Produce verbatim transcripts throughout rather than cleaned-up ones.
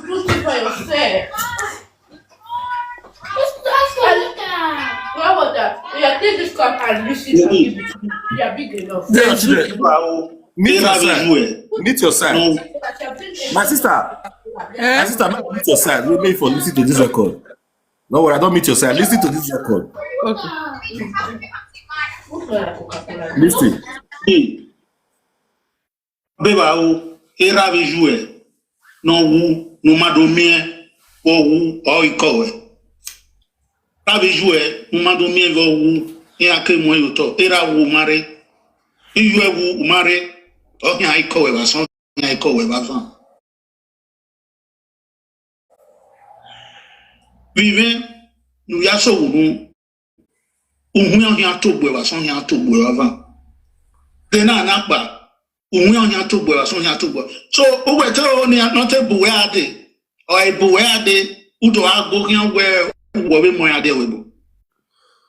Put it for yourself. Why was that? Yeah, take this cup and use it and give it to me. You are big enough. There are children. Meet your side. Meet your side. No, But you are big enough. My sister, my Eh? sister, make you meet your side. Let me for listen to this record. No worry, I don't meet your side. Listen to this record. Okay. Put for your Coca-Cola. Listen. Beba o, era be you eh. No wu, no mado mi eh. Wo wu, o iko eh. Era be you eh, no mado mi eh wo wu. Ni ake mo yo to, era wu mare. Iyu eh wu mare. O ni iko eh ba son, ni iko eh ba fan. Vive, no ya so wu no. Uhun ya hia to gbe wa son hia to gbe wa van. De na na pa. Uhun ya hia to gbe wa son hia to gbe. So o we te o ni na te bu we ade. O e bu we ade. U do agbo hia we wo be mo ade we bu.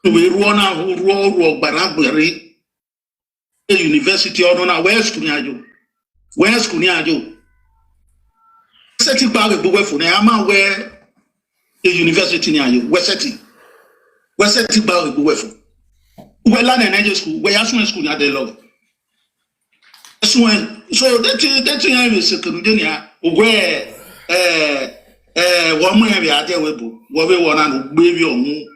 We ruo na hu ruo ruo gbara gbere. E university ono na we school ni ajo. We school ni ajo. Se ti pa we bu we fu ni a ma we e university ni ajo. We se ti. We se ti gba igbo we fun. We la na na school, we ya sun school ni ade lo. Sun so that that thing I was second day ya. We eh eh wo mo ya bi ade we bu. Wo be wo na no gbe bi ohun.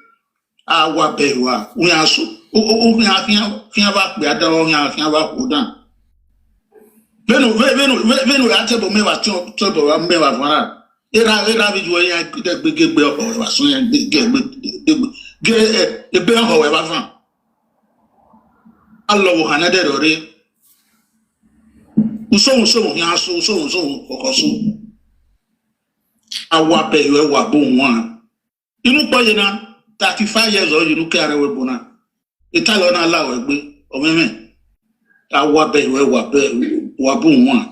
A wa be wa. We ya so. O o o ya ya ya ba pe ada o ya ya ba ku dan. Venu venu venu ya te bo me wa to to bo wa me wa fara. Era era bi ju ya de gbe gbe o wa so ya de gbe gbe gbe e be o wa fa. Alo wo hana de ro re. Uso uso wo ya so uso uso wo ko ko so. A wa be yo e wa bo wa. Inu po ye na thirty-five years o inu ke are we bo na. Ita lo na la we gbe. O me me. A wa be we wa be wa bo wa.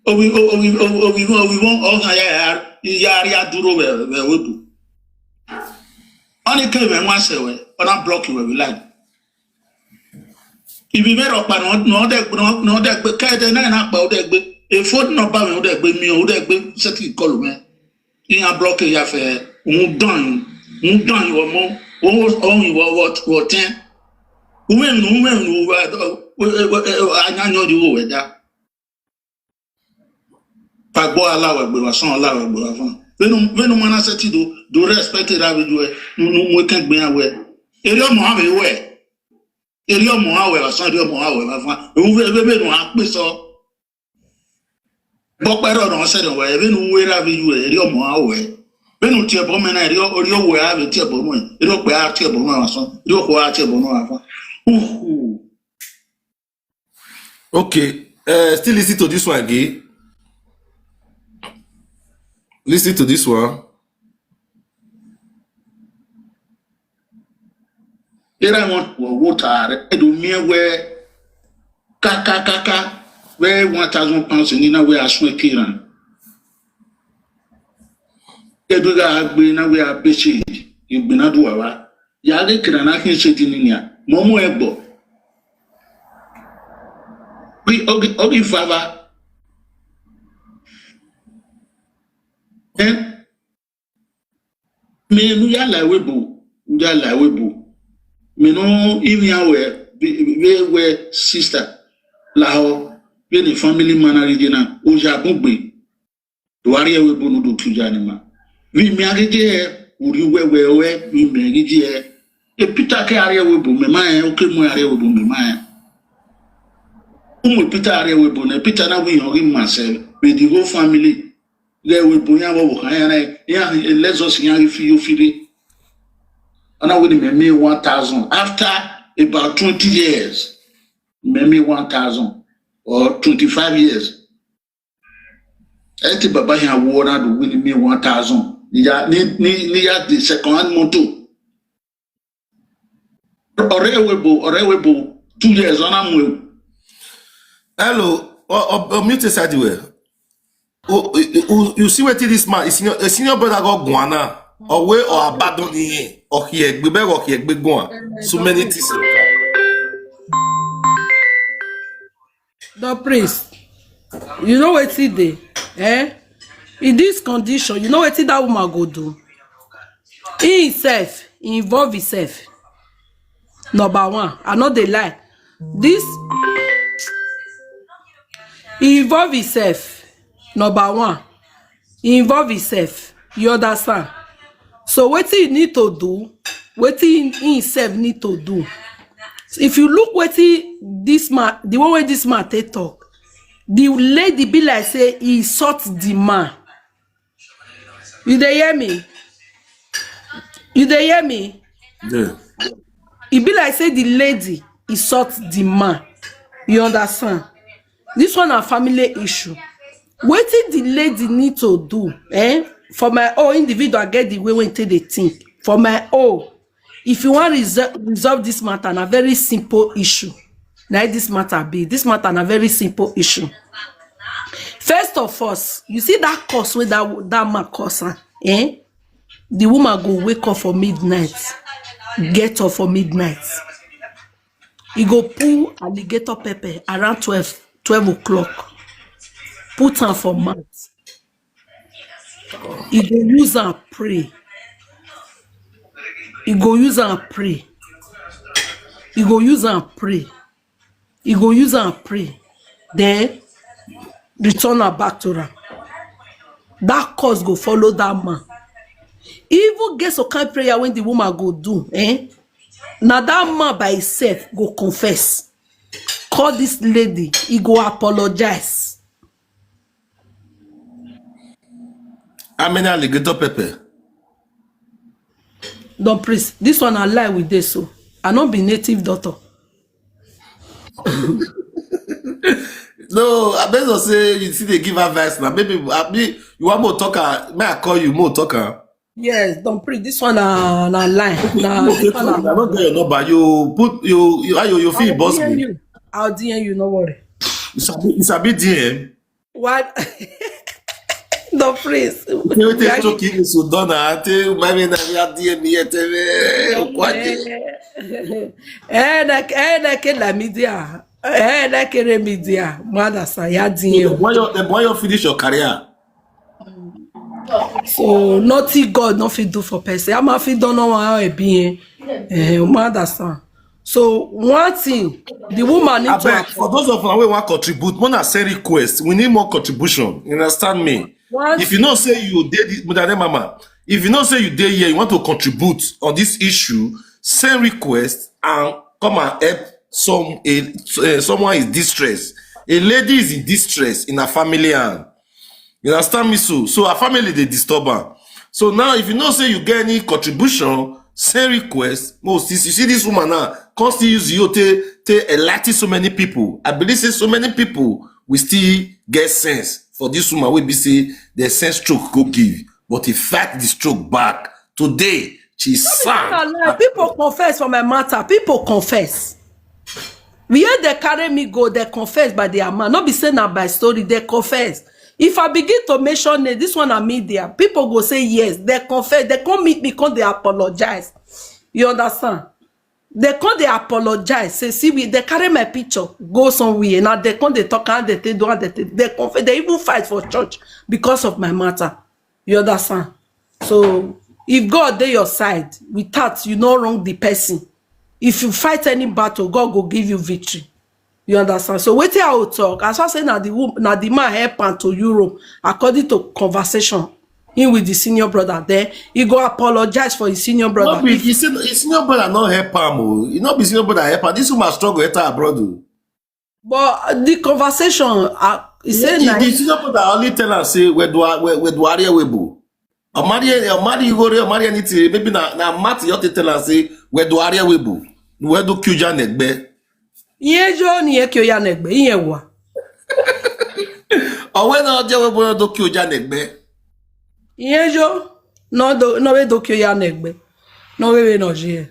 O wi o wi o wi o wi won o na ya ya ya ya duro we we we bu. Oni ke me wa se we. Ona block we we line. Ibi me ro pa no no de no no de gbe ke de na na pa o de gbe. E phone number me o de gbe mi o de gbe se ti call me. Iyan block ya fe. Un dan un dan iwo mo. O o iwo wo wo ten. Ume nu ume nu wa do. Anya nyo di wo we da. Pagbo alawe gbe wa son alawe gbe wa fun. Venu venu mana se ti do do respect ra bi ju e. Nu nu mo kan gbe awe. Eri omo awe we. Eri omo awe wa son eri omo awe wa fun. Ewu ve ve ve nu a pe so. Bo pe ro ran se ran we venu we ra bi ju e eri omo awe. Venu ti e bo me na eri o eri o we a ve ti e bo nu e. Eri o pe a ti e bo nu wa son. Eri o ko a ti e bo nu wa fun. Uhu. Okay. Uh, still listen to this one again. Listen to this one. Era won wo wo tare edo mi e we kaka kaka we one thousand pounds ni na we asun e kiran. Edo ga gbe na we a beche igbe na duwa wa. Ya le kiran na kin se ti ni ni a. Mo mo e gbo. Bi ogi ogi fava. Eh? Me nu ya la we bo. Nu ya la we bo. Me no even ya we we we sister. La ho. Be ni family man ari de na. O ja bun gbe. Do ari e we bo no do tu ja ni ma. We me ari de e. Uri we we we. We me ari de e. E Peter ke ari e we bo me ma e. O ke mo ari e we bo me ma e. Umu Peter are we bo na Peter na we young man self with the whole family. They we bo ya wo kan ya na ya let's us ya fi you fi de. Ana we me me one thousand after about twenty years. Me me one thousand or twenty-five years. Eti baba ya wo na do we me one thousand. Ya ni ni ni ya the second hand motor. Ore we bo, ore we bo. Two years on am we. Hello, or, or, or mute side we. Oh, you, you, you see what this man, a senior, a senior brother got guana, or way or abandon him, or he be or he be guan. So many things. The priest, you know what he dey? Eh? In this condition, you know wetin that woman go do? He himself, he involve himself. Number one, I no dey lie. This, he involve himself. Number one, he involve himself. You understand? So wetin you need to do, wetin he himself need to do. If you look wetin this man, the one wey this man take talk, the lady be like say he insult the man. You dey hear me? You dey hear me? Yeah. E be like say the lady insult the man. You understand? This one na family issue. Wetin the lady need to do, eh? For my own, individual get the way wey take dey think. For my own, if you wan resolve, resolve this matter, na very simple issue. Na this matter be. This matter na very simple issue. First of all, you see that curse wey that, that man curse am, eh? The woman go wake up for midnight, get up for midnight. He go pull alligator pepper around twelve, twelve o'clock. Put am for mouth. He go use am pray. He go use am pray. He go use am pray. He go use am pray. Then return am back to am. That curse go follow that man. Even get some kind prayer wey the woman go do, eh? Na that man by himself go confess. Call this lady, he go apologize. How many alligator pepper? Don Prince, this one na lie we dey so. I no be native doctor. No, I beg to say you see they give advice now. Maybe I mean you want more talker. May I call you more talker? Yes, Don Prince, this one na, na lie. Na, Okay, I don't get your number. You put you you how you you feel boss me. You. I'll D M you, no worry. It's a bit it's a bit D M. What? Don Prince. They will take talk English so done. I tell you, my man, I D M me yet. Eh, eh, na ke la media. Eh, na ke media. Mother sa ya D M. Why you the boy you finish your career? So nothing God no fit do for person. I'm a fit don't know how I be. Eh, you understand? So one thing, the woman need to Abeg, for those of us wey wan contribute, when I say request, we need more contribution. You understand me? If you know say you dey this, Madam Mama, if you know say you dey here, you want to contribute on this issue, send request and come and help some a, uh, someone is distressed. A lady is in distress in her family and you understand me so? So her family dey disturb am. So now if you know say you get any contribution, send request. Most you see this woman now, come still use you take take enlighten so many people. I believe say so many people will still get sense for this woman wey be say the sense stroke go give. But in fact, the stroke back today, she sound. People confess for my matter. People confess. Where they carry me go, they confess by their man. Not be say na by story, they confess. If I begin to mention it, this one na media, people go say yes, they confess, they come meet me, come they apologize. You understand? They come they apologize, say see we they carry my picture, go somewhere. Now they come they talk and they take do and they take, they confess, they even fight for church because of my matter. You understand? So if God dey your side, without you no wrong the person. If you fight any battle, God go give you victory. You understand? So wetin I will talk, as I say na the woman, na the man help am to Europe, according to conversation him with the senior brother. Then he go apologize for his senior brother. No be his, his senior brother no help am o. E no be senior brother help am. This woman struggle enter abroad o. But the conversation, uh, he say the, na the senior brother only tell am say we do we we do are we bo. Omari omari igore omari anything maybe na na mati you tell am say we do are we bo. We do kyuja negbe. Ihe jo ni ye kyo ya negbe, ihe wa. Owe na oje we bo do kyuja negbe. Ihe jo no do no we do kyo ya negbe. No we we no je.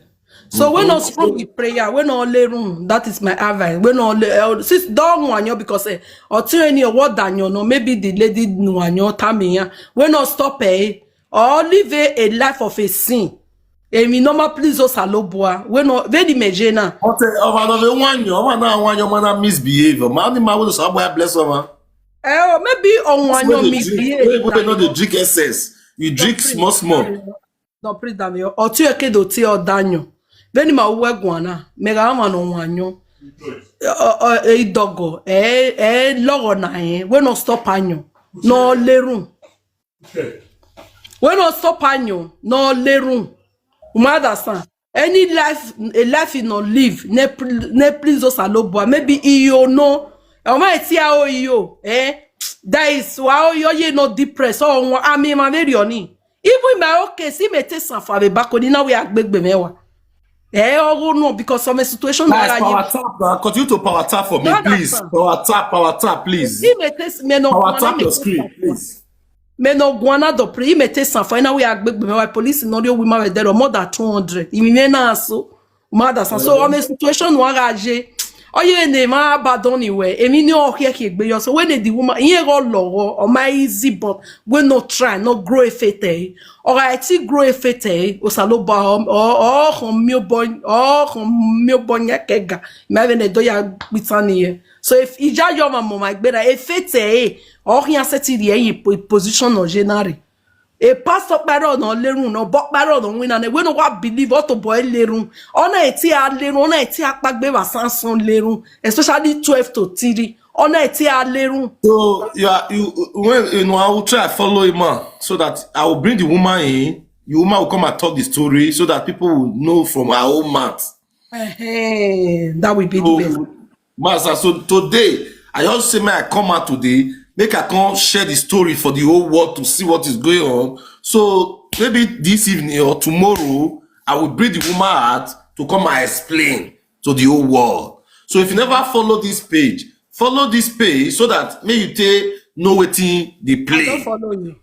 So we no strong with prayer, we no le room. That is my advice. We no le uh, since don't want you because eh, or tell any what than you no maybe the lady no want you tamiya. We no stop eh or live a, a life of a sin. Emi normal please us alobua. We no very mejena. Ote over no be one you over na one you man misbehave. Man the man will so boy bless over. Eh, oh, maybe on one Wey your dey me drink, create wey wey no that. Dey drink excess. You drink small small. No, please, damn you. Or two, okay, do tea or danyo. Then my work one. Mega man on one yo. Eh, eh, eh, dogo. Eh, eh, logo na eh. We no stop anyo. No lerun. We no stop anyo. No lerun. Umada san. Any life, a life you no live. Ne pl- ne please us alobua. Maybe iyo no. Oma eti a o iyo. Eh. That is why you ye no depressed. Oh, ami ma very oni. Even in my own case, he may take some for the back on now we are big bemewa. Eh, oh no, because of a situation Guys, where power you tap now. Continue to power tap for me, No, no, please. sir. Power tap, power tap, please. He may take me no Power one, tap he your may take screen, some. Please. Me no guana do pre, he may take some for now we are big bemewa. Police no you women were there more than two hundred. He may na so. Mother, so so I'm a situation where I je. Oh, you name my bad anyway. I mean, you here here be so when the woman here go logo or my easy but we no try, no grow a fete. Or I see grow a fete. Osaloba or or home your boy or home your boy yakega. Me have a doya with here. So if ija your mama my better a fete or he has set in the position or genari. A pastor kparo no lerun, no bok kparo no win, and we no wa believe auto boy lerun. Ona eti a lerun, ona eti a pagbe wa sanson lerun, especially twelve to three. Ona eti a lerun. So you are you when you know I will try follow him man so that I will bring the woman in. The woman will come and talk the story so that people will know from her own mouth. Eh, that will be the best. So, Master, so today I just say may I come out today, make I come share the story for the whole world to see what is going on. So maybe this evening or tomorrow I will bring the woman out to come and explain to the whole world. So if you never follow this page, follow this page so that may you take know wetin dey I don't play. Follow you.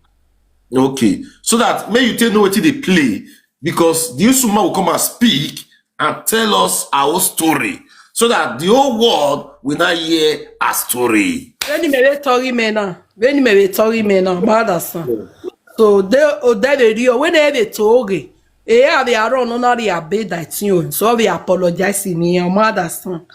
Okay. So that may you take know wetin dey play because this woman will come and speak and tell us our story so that the whole world will not hear our story. When me we tori me now, when me we tori me now, mother son. So they oh they dey rio when they be tori. Eh, they are on only a bed that you. So we apologize in your mother son.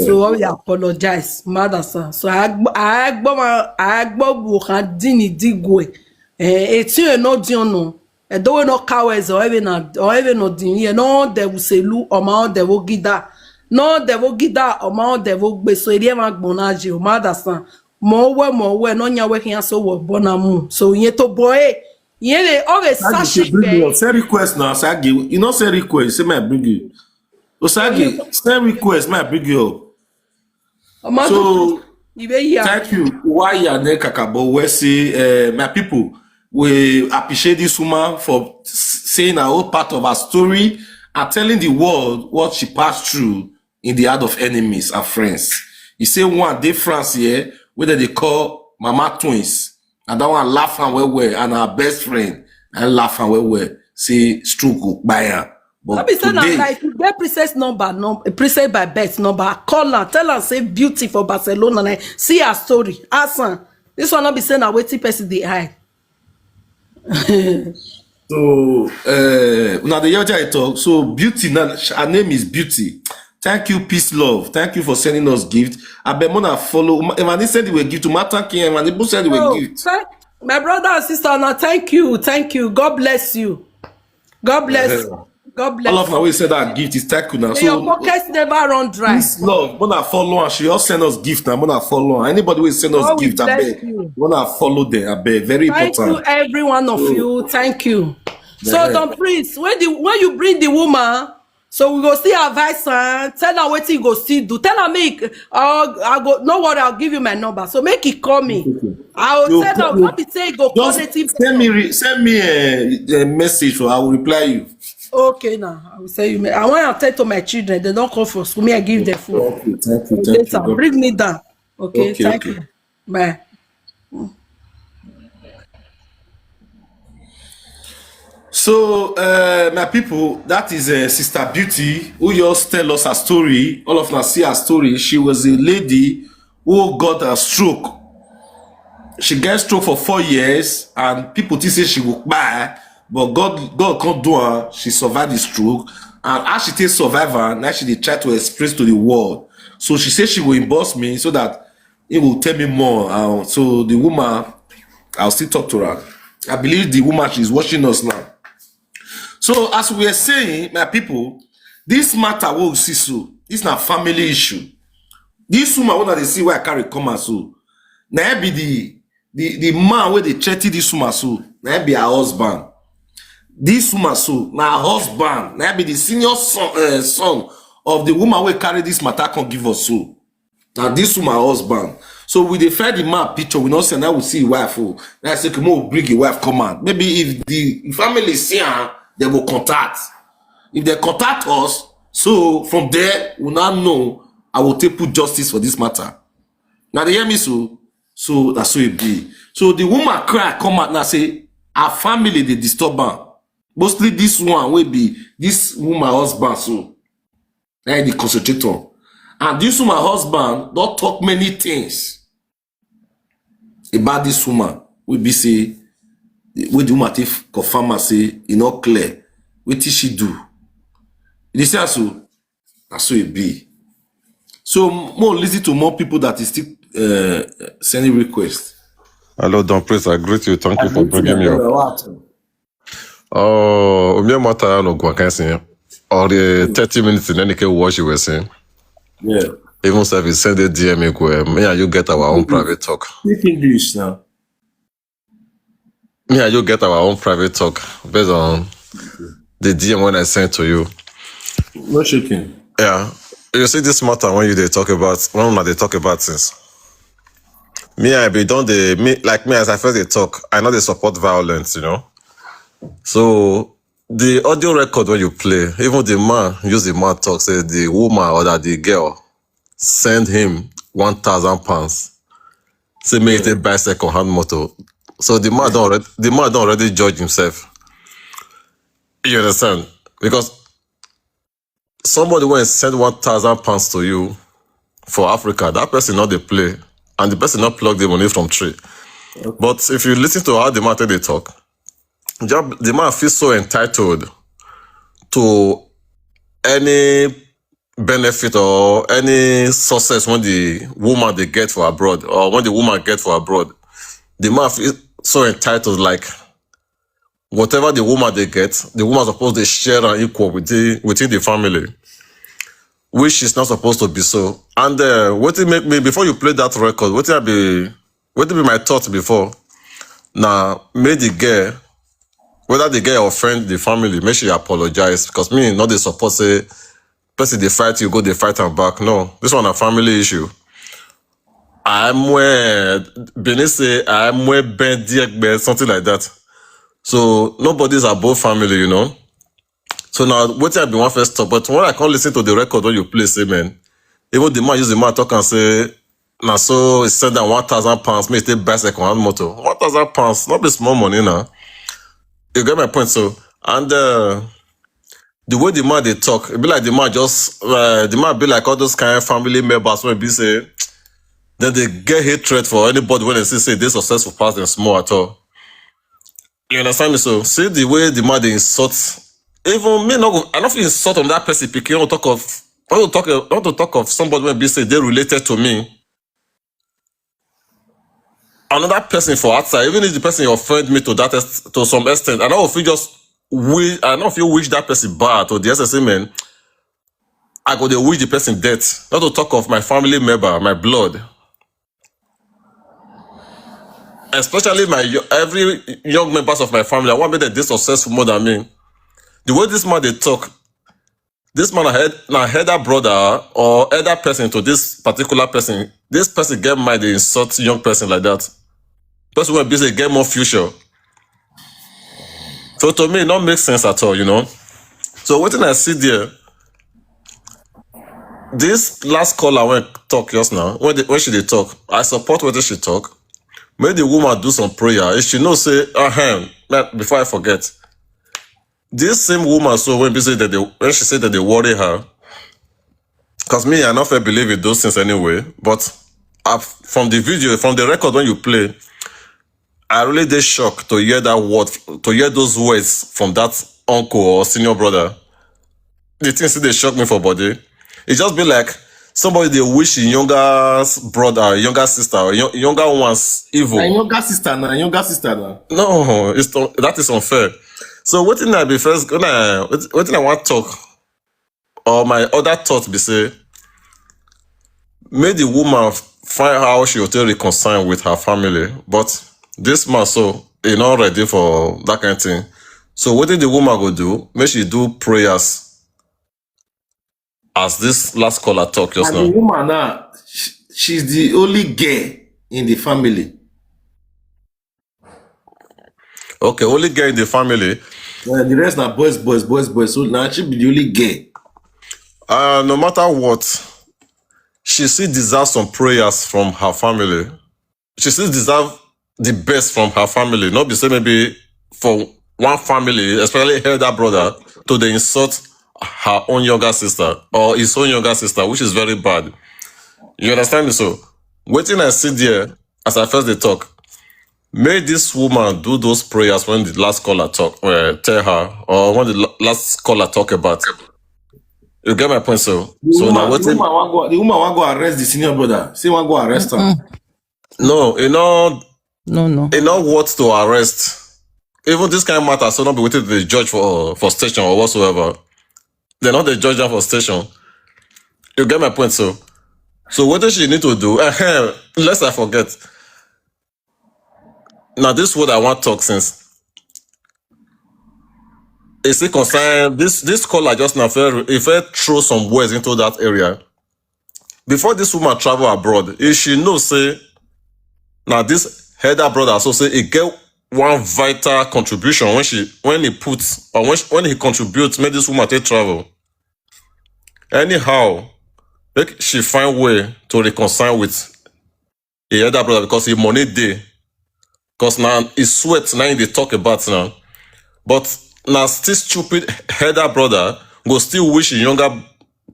So we apologize, mother son. So I gb- I gbọ́ ma I gbọ́ wo kan dini digwe. Eh, eti e no di ono. E do we no cowards or even na or even no di ye no de wo selu o ma o de wo gida. No de wo gida o ma o de wo gbe so eri e ma gbona je o mother son. Mo we mo we no nya we kian so wo bona mu. So yen to boy. Yen le o we Sagi sashe should bring me gbe. Up. Send request now, Sagi. You know send request. Say may I bring you. Oh, Sagi, send request, may I bring you up. O ma So ibe ya. Thank you. Why you are there, Kakabo? We say, uh, my people, we appreciate this woman for s- saying her whole part of her story and telling the world what she passed through in the heart of enemies and friends. He say one day France here, where they call Mama Twins, and that one laugh and well well, and her best friend and laugh and well well. Say stroke go buy am. But No be say na today, like you get princess number, no princess by birth number. Call her, tell her say beauty for Barcelona. Na see her story. Ask her. This one no be say na wetin person dey hide. So uh, now the young I talk. So Beauty, now her name is Beauty. Thank you, peace, love. Thank you for sending us gift. I bet mona follow. If I didn't send you a gift to Matan King, if I didn't send you a Oh, gift. thank my brother and sister. Now thank you, thank you. God bless you. God bless. Uh, God bless. All of now we said that gift is thank you now. May your So pockets never run dry. Peace, love. Mona follow and she all send us gift now. Mona follow and anybody will send us God will gift. I bless beg. You. Mona follow them. I beg. Very Thank you, important. Every one of So- you. Thank you. So Yeah. Don Prince, when the when you bring the woman, so we go still advise her. Tell her what he go still do. Tell her make. Uh, I go. No worry, I'll give you my number. So make it call me. I will You tell call her. me. Not be say go call Just native. Send me re- send me a, a message, so I will reply you. Okay, now I will send you. I want to tell to my children. They don't call for school. Me, I give them food. Okay, thank you, thank Later, you. bring me down. Okay, Okay, thank okay. You. Bye. So, uh, my people, that is uh, Sister Beauty who just tell us her story. All of us see her story. She was a lady who got a stroke. She got stroke for four years, and people think say she will die, but God, God can't do her. She survived the stroke, and as she take survive her, now she dey try to express to the world. So she said she will inbox me so that He will tell me more. Uh, so the woman, I'll still talk to her. I believe the woman, she's watching us now. So as we are saying, my people, this matter we see so, this na family issue. This woman wey dey see where I carry come out so, na him be the the the man wey dey threaten this woman so, na him be her husband. This woman so, na her husband, na him be the senior son, uh, son of the woman wey carry this matter come give us so. Na this woman husband. So we dey find the man picture, we no see, now we see his wife. Oh, now I say, come on, bring your wife, come out. Maybe if the family see her, they will contact. If they contact us, so from there, we now know I will take put justice for this matter. Now they hear me so, so that's so it be. So the woman cry, come out now say, her family they disturb her. Mostly this one will be this woman husband so. Now they concentrate on. And this woman husband don't talk many things about this woman. We be say, with the woman take confirm and say, e not clear. What did she do? You see, so that's so it be. So more listen to more people that is still uh, sending requests. Hello, Don Prince. I greet you. Thank you for bringing me up. Oh, Omie Mata no go can say. Or the thirty minutes in any case, what you were saying. Yeah. Even if you send a D M, me and you get our own private talk. Speak English now. Me and you get our own private talk based on the D M when I sent to you. No shaking. Yeah. You see this matter when you they talk about when una they talk about things. Me, I be don't they me like me as I first they talk. I know they support violence, you know. So the audio record when you play, even the man use the man talk say the woman or that the girl send him one thousand pounds. Say make they buy second hand motor. So the man don't already, the man don't already judge himself. You understand? Because somebody when send one thousand pounds to you for Africa, that person not they play, and the person not plug the money from tree. But if you listen to how the man take they talk, job the man feels so entitled to any benefit or any success when the woman they get for abroad or when the woman get for abroad. The man feel so entitled, like whatever the woman they get, the woman supposed to share and equal with the within the family, which is not supposed to be so. And uh, what it make me before you play that record, what I be what be my thoughts before? Now, make the girl, whether the girl offend the family, make she apologize because me not the support say person they fight you go they fight and back. No, this one a family issue. I'm where Benin say I'm where Ben Diegbe, something like that. So nobody's above family, you know. So now what I be one first stop, but when I can't listen to the record when you play, say man, even the man use the man talk and say, now so he send down one thousand pounds, make they buy second hand motor. One thousand pounds, not be small money now. You get my point, so and uh, the way the man they talk, it be like the man just uh, the man be like all those kind of family members when be say then they get hatred for anybody when they see say they successful pass them small at all. You understand me? So see the way the man they insult. Even me not go, I don't feel insult on that person picking. I don't talk of I don't talk I don't talk of somebody when be say they related to me. Another person for outside, even if the person offend me to that ex- to some extent, I don't feel just wish I don't feel wish that person bad to the S S A man. I go to wish the person death. Not to talk of my family member, my blood. Especially my yo- every young members of my family, I want to be that they successful more than me. The way this man they talk, this man had now elder brother or elder person to this particular person. This person get mind they insult young person like that. Person will be say get more future. So to me, it not make sense at all, you know. So what I see there, this last caller when talk just now, when they, when she they talk, I support what she talk. Make the woman do some prayer. If she know say, ahem, before I forget, this same woman so when be say that they when she said that they worry her, because me I not fair believe in those things anyway. But I, from the video, from the record when you play, I really did shocked to hear that word, to hear those words from that uncle or senior brother. The things they shock me for body. It just be like somebody dey wish im younger s- brother, younger sister, or yo- younger ones evil. Na younger sister na, younger sister na. No, it's not, that is unfair. So wetin I be first, when I, wetin I wan talk, or my other thought be say, make the woman f- find how she go take reconcile with her family. But this man so, he not ready for that kind of thing. So wetin the woman go do? Make she do prayers, as this last caller talk just And the now. Woman now, she, she's the only girl in the family. Okay, only girl in the family. Uh, the rest na boys, boys, boys, boys. So now she be the only girl. Uh, no matter what, she still deserves some prayers from her family. She still deserve the best from her family. Not be say maybe for one family, especially elder brother, to dey insult her own younger sister or his own younger sister, which is very bad. You understand me? So, wetin I see there, as I first dey talk, make this woman do those prayers when the last caller talk, uh, tell her, or when the la- last caller talk about. You get my point, so. The So now woman, the wetin? Woman wan go, the woman wan go arrest the senior brother. Say wan go arrest am. No, you know, No, no. e not worth to arrest. Even this kind of matter, so not be wetin dey judge for for station or whatsoever. They not dey judge am for station. You get my point, so. So what does she need to do? Lest I forget. Now this word I want talk since. Is it concern this this caller just now? Fair, if I throw some words into that area, before this woman travel abroad, if she know say now this elder brother, so say he get one vital contribution when she when he puts or when she, when he contributes, make this woman take travel. Anyhow, make she find way to reconcile with the elder brother because his money dey. Because now his sweat now they talk about now. But now still stupid elder brother go still wish a younger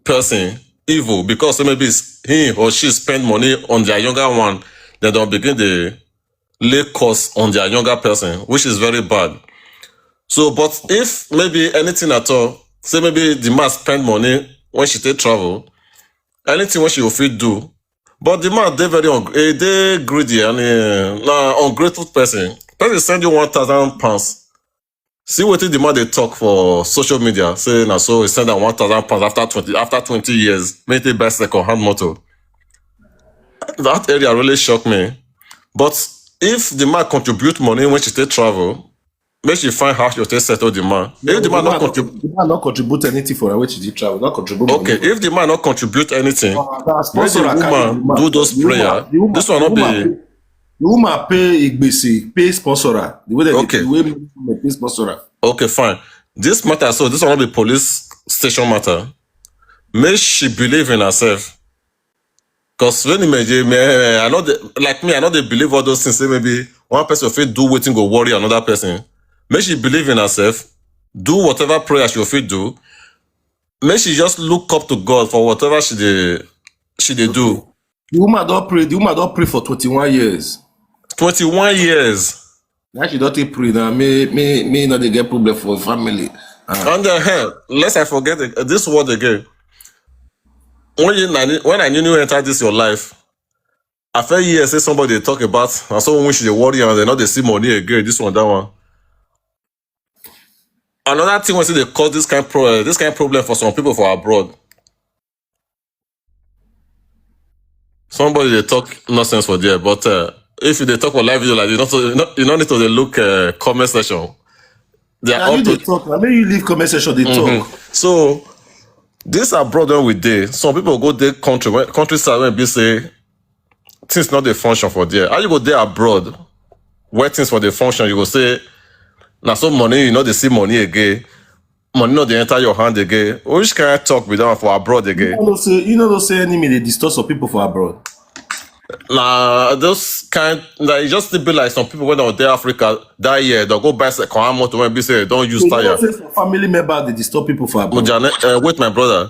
person evil because maybe it's he or she spend money on their younger one, then they'll begin to lay costs on their younger person, which is very bad. So, but if maybe anything at all, say maybe the man spend money when she take travel, anything when she will fit do. But the man they very ung- eh, they greedy and uh, na ungrateful person. Person send you one thousand pounds. See what the man they talk for social media. Say now so he send her one thousand pounds after twenty after twenty years. Make they buy second hand motor. That area really shocked me. But if the man contribute money when she take travel, make she find how she take settle the man. If the man not contribute, The man not contribute anything for her. Which she did travel, not contribute. Okay, if the man not contribute anything, Uh, that make the sponsor her carry woman do those prayer. This one not be The woman pay igbese, pay sponsorer. The way that Okay. The way women pay sponsorer. Okay, fine. This matter, so this one not be police station matter. May she believe in herself. Cause when me, me, I know the, like me, I know they believe all those things. Say maybe one person fit do waiting go worry another person. May she believe in herself, do whatever prayer she fit do. May she just look up to God for whatever she dey she dey do. The woman don't pray. The woman don't pray for twenty-one years. Twenty-one years. Now she don't take pray now. Me, me, me not they get problem for family. Uh, And then, hey, lest I forget it, this word again. When you when I knew you enter this your life, I felt years say somebody dey talk about and so when she dey worry and they not they see money again. This one, that one. Another thing was they cause this kind of problem. This kind of problem for some people for abroad. Somebody they talk nonsense for there, but uh, if you they talk for live video like you don't you don't, you don't need to they look uh, comment section. They are now you up to dey talk. Now make you leave comment section. They talk. So this abroad when we dey, some people go dey country when countryside when be say things not dey function for there. How you go dey abroad where things for the function? You go say now so money you know they see money again, money not they enter your hand again. Which kind of talk be that for abroad You again? know say you know say enemy they disturb some people for abroad. Nah, those kind. Nah, it just still be like some people when they dey Africa that year they go buy second hand motor when be say they don't use You know tire. say some family member they disturb people for abroad. Mujane, uh, wait, my brother.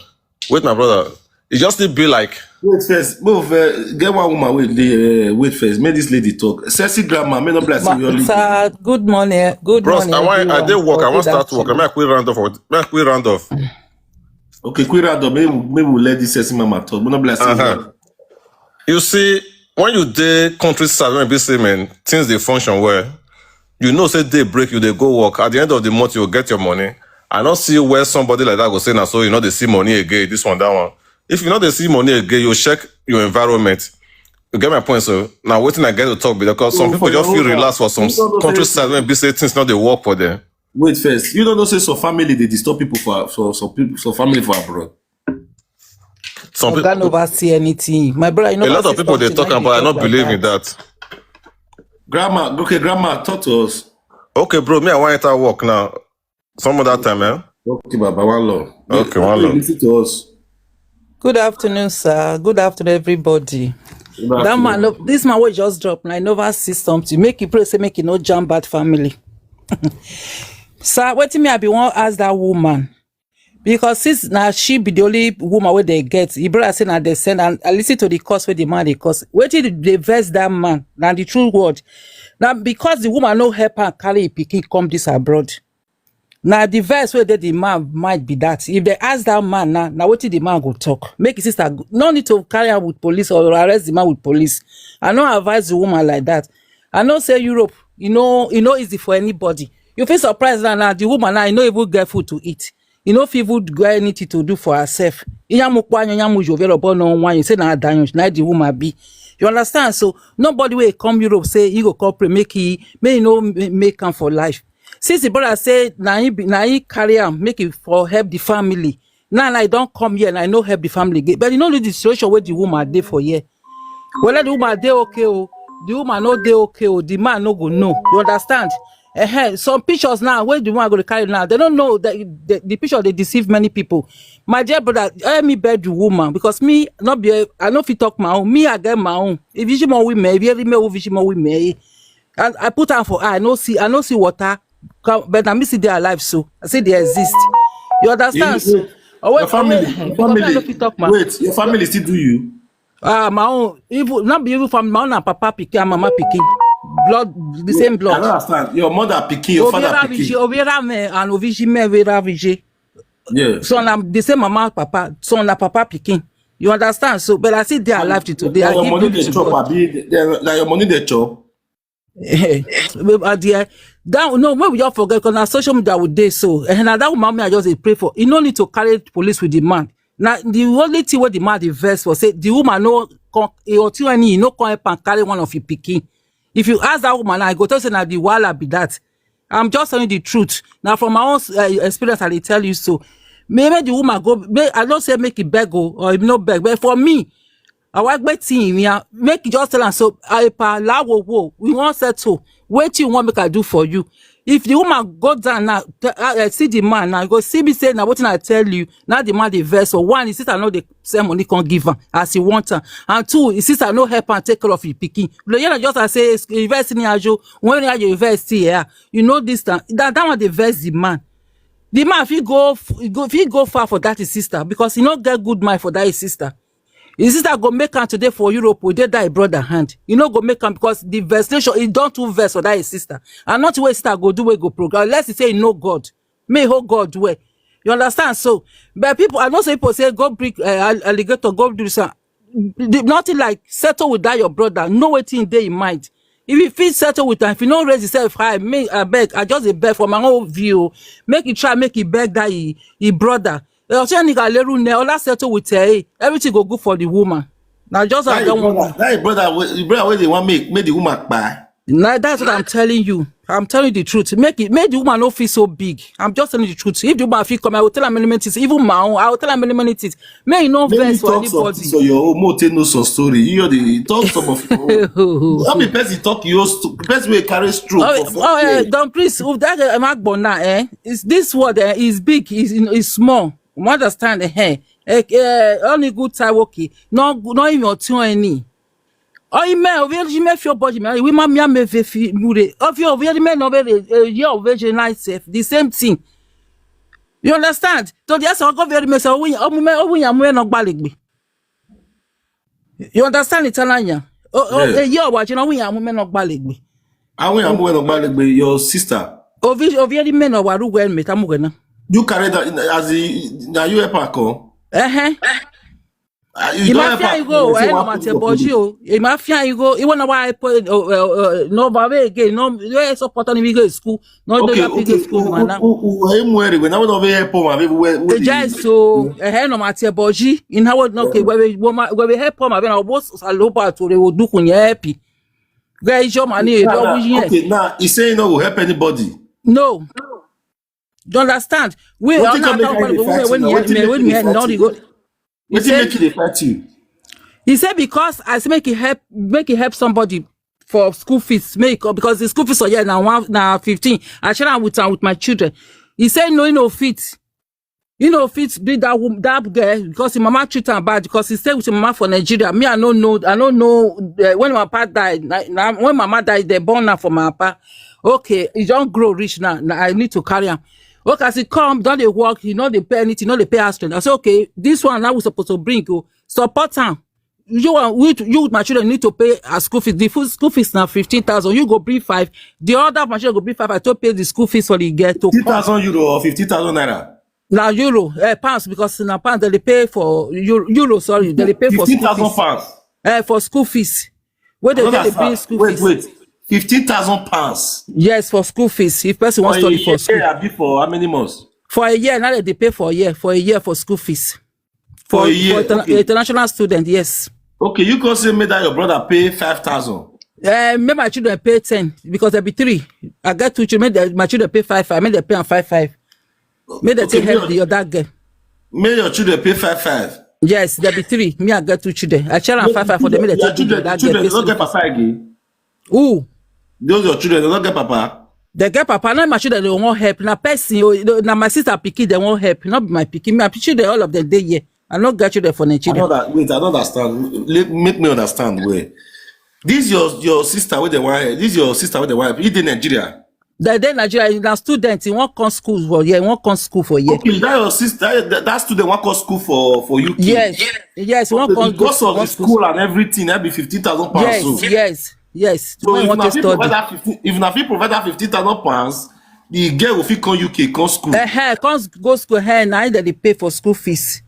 Wait, my brother. It just still be like Wait first, move. Uh, get one woman wait. Dey, uh, wait first. Make this lady talk. Sexy grandma, may not bless you. Sir, good morning. Good Bros, morning. I want I Everyone. did work. I Or want good start work. I afternoon. Make we round off. Make we round off. Okay, quick round up. Maybe, maybe we'll let this sexy mama talk. But not be like Uh-huh. You see, when you dey countryside, when be say, man, things dey function well. You know, say day break, you dey go work. At the end of the month, you get your money. I don't see where somebody like that go say, "Now, so you know they see money again, this one, that one." If you know they see money again, you check your environment. You get my point, so now waiting I get to talk because some So people for your just feel own relaxed for some you don't know say countryside when be say things not they work for them. Wait first. You don't know say some family they disturb people for for some people some family for abroad. Some Oga people, never see anything. My brother, you a never lot see of people they something talk like about. I you not talk like believe in that. That. Grandma, okay, grandma, talk to us. Okay, bro, me I want to work now. Some other time, eh? Okay, Baba, one love. Okay, one love. Listen to us. Good afternoon, sir. Good afternoon, everybody. Good That man, afternoon. Look, this man will just drop. Now, I never see something. Make you pray, say make you no jam bad family. Sir, what me I be want ask that woman because since now she be the only woman where they get. The brother say now they send and I listen to the cause where the man they cause. Wait till they verse that man. Now the true word. Now because the woman no help her carry a pikin come this abroad. Now the verse where they the man might be that if they ask that man now, now what the man go talk? Make his sister go- no need to carry her with police or arrest the man with police. I no advise the woman like that. I know say Europe, you know, you know easy for anybody. You feel surprised now, now the woman now, you know even get food to eat. You know if even get anything to do for herself. Iyamu kwanyo, iyamu jovero, but no one you say na danyo, na the woman be. You understand? So nobody will come Europe say he go come pray make he may you know make am for life. Since the brother say na he be na he carry am make it for help the family. Now I don't come here and I no help the family again. But you know the situation where the woman dey for here. Well, the woman dey okay, oh, the woman no dey okay, oh, the man no go know. You understand? Uh-huh. Some pictures now where the woman go to carry now, they don't know that the, the picture they deceive many people. My dear brother, help me beg the woman because me not be I no fit talk my own. Me I get my own. If you more women, if you me if you more women, and I put on for her. I no see I no see water. Come, but I me see they alive so I see they exist. You You, understand? So you, oh, wait, your family, oh, wait, your because me I no family, fit talk my own. Wait, your family still do you? Ah, my own. Even not be even from my own and papa pikin and mama pikin. Blood, the same I blood. don't understand. Your mother pikin, your father Obiera Vije, pikin. Obiera me and Ovijime Obiera Vije. Yeah. So now the same mama papa, so na papa pikin. You understand? So, but I see they alive till today. Now I your give money glory they to chop, God. abi? They- Now your money they chop. But there, that no, when we just forget because now social media would day so, and now that woman me I just dey pray for. You no need to carry police with the man. Now the only thing what the man dey vex for say the woman no come, he or two any he no come help and carry one of his pikin. If you ask that woman, I go tell say now the wahala be that. I'm just telling the truth. Now from my own uh, experience, I dey tell you so. Maybe the woman go. May, I don't say make it beg o, or if no beg, but for me, I want beg thing yeah. Make it just tell am so. Ipa lawo wo. We want settle. Wait you want make I do for you. If the woman go down now, t- uh, uh, see the man now, go see me say now what I tell you. Now the man dey vex. So one, his sister know they send money can't give her as he want her, and two, his sister no help and take care of his pikin. The year just I say invest in ajo when you invest here, you know this time that that one dey vex the man. The man if he go f- he go if he go far for that his sister because he no get good mind for that his sister. His sister go make am today for Europe wey dey that his brother hand. He no go make am because the vex nation he don too vex for that his sister. And not wey sister go do wey go program unless he say he know God. May he hold God well. You understand? So, but people I know say people say go bring uh, al- alligator go do this. One. The- Nothing like settle with that your brother. Know wetin dey in mind. If you fit settle with am, if you no raise yourself high, me I beg, I just dey beg for my own view. Make you try make you beg that he, he brother. Ocean nigga leru ne ola settle with her. Everything go good for the woman. Now just That like your that one. brother, that your brother, wey- your brother where they want make make the woman buy. Now that's what I'm telling you. I'm telling you the truth. Make it make the woman not feel so big. I'm just telling you the truth. If the woman feel come, I will tell her many many things. Even my own, I will tell her many many things. May you not Let me vex for talk some anybody. things on your own. Mo take no some story. You the talk some of your own. How many person talk your sto- person will carry stroke Oh, for oh, eh, four years? Don Prince, oh, that uh, Mark Bona, eh? Is this word eh, is big, is is small. You understand the hair? Eh, eh, only good time okay. No, no, in your tune any. Oh, you may, oh, you may feel body, man. We might, may may feel mure. Of your very men over the year of very nice, eh, the same thing. You understand? So there's a go very mess. Oh, we, oh, we, oh, we, I'm not baligbi. You understand Italian? Oh, oh, Yeah. eh, yeah, what you know, we are women not baligbi. I went, I went on my leg, your sister. Ovi ovi eri men na waru gwen me tamu gwen na. You carry that in- as the now you help her come. Uh-huh. Uh, you He don't ma help fia her igo, come. Say eh, one no put mate your boji food. O. He ma fia igo. He wanna why I put uh, uh, uh, no babe again. No, we support on we go school. No, Okay, don't have to go okay. school, Who man. Now. who who who help where when I don't help her, where where Eh, Yes, so eh, no mate boji. In how no okay, where we where we help him, I mean, I was a low part to the Odukunya happy. Where is your money? Now, Don't now, we here? Okay, now he say he no go help anybody. No. You understand? We What are you can not make talking her about dey when fight when you? he What you me make when you he dey not fight the you? go. He What you said make you dey fight you? He said because I say make he help make he help somebody for school fees make because the school fees are here now one now fifteen. I share am with am with my children. He said no, he no fit. He no fit be that woman, that girl because his mama treat am bad because he stay with his mama for Nigeria. Me, I don't know. I don't know uh, when my papa died. Na, na, when mama died, they born now for my papa. Okay, he don't grow rich now. Now I need to carry him. Okay, as he come, don't they work? He know they pay anything, no they pay house rent. I say okay, this one now we supposed to bring you support him. You are with you with my children need to pay a school fees. The full school fees now fifteen thousand. You go bring five. The other of my children go bring five. I to pay the school fees for the girl to Fifty come. Thousand euro or fifty thousand naira. Now euro, uh, pounds because now pounds they pay for euro, euro sorry, they pay for Fifteen school thousand fees. pounds. Uh, for school fees. Where they Another get the bring fact. School Wait, fees. Wait. Fifteen thousand pounds. Yes, for school fees. If person wants For to a study for year, school abi for how many months? For a year, now they pay for a year for a year for school fees. For a year, for interna- okay. International student, yes. Okay, you can say make that your brother pay five thousand. Uh, make my children pay ten because there be three. I get two children. Make the, my children pay five five. Make they pay on five five. Make they Okay, take help make the your, other girl. Make your children pay five five. Yes, there be three. Me, I get two children. I share am five five for them. Make they Your take the children, other girl. children, they Pay don't get school. Papa again. Who? Those your children, they don't get Papa. They get papa. Now my children they won't help. Now person, oh, you know, now my sister pikin they won't help. Not be my pikin. My children, all of them they here. I not get children for I Nigeria. Don't that wait. I don't understand. Let, make me understand where. This your your sister with the one. This your sister with the wife. He in Nigeria. They they Nigeria. Now student, he won't come school for here. He won't come school for here. Okay, that your sister. That, that student want come school for for U K. Yes, yes, he won't Okay, come because of the won't school. School and everything, that be fifteen thousand pounds. Yes, So, yes, yes. so When he if want na to fit provide study. That fifteen, if na fit provide that fifteen thousand pounds, the girl will fit come U K, come school. Eh, eh, come go school. Eh, now that they pay for school fees.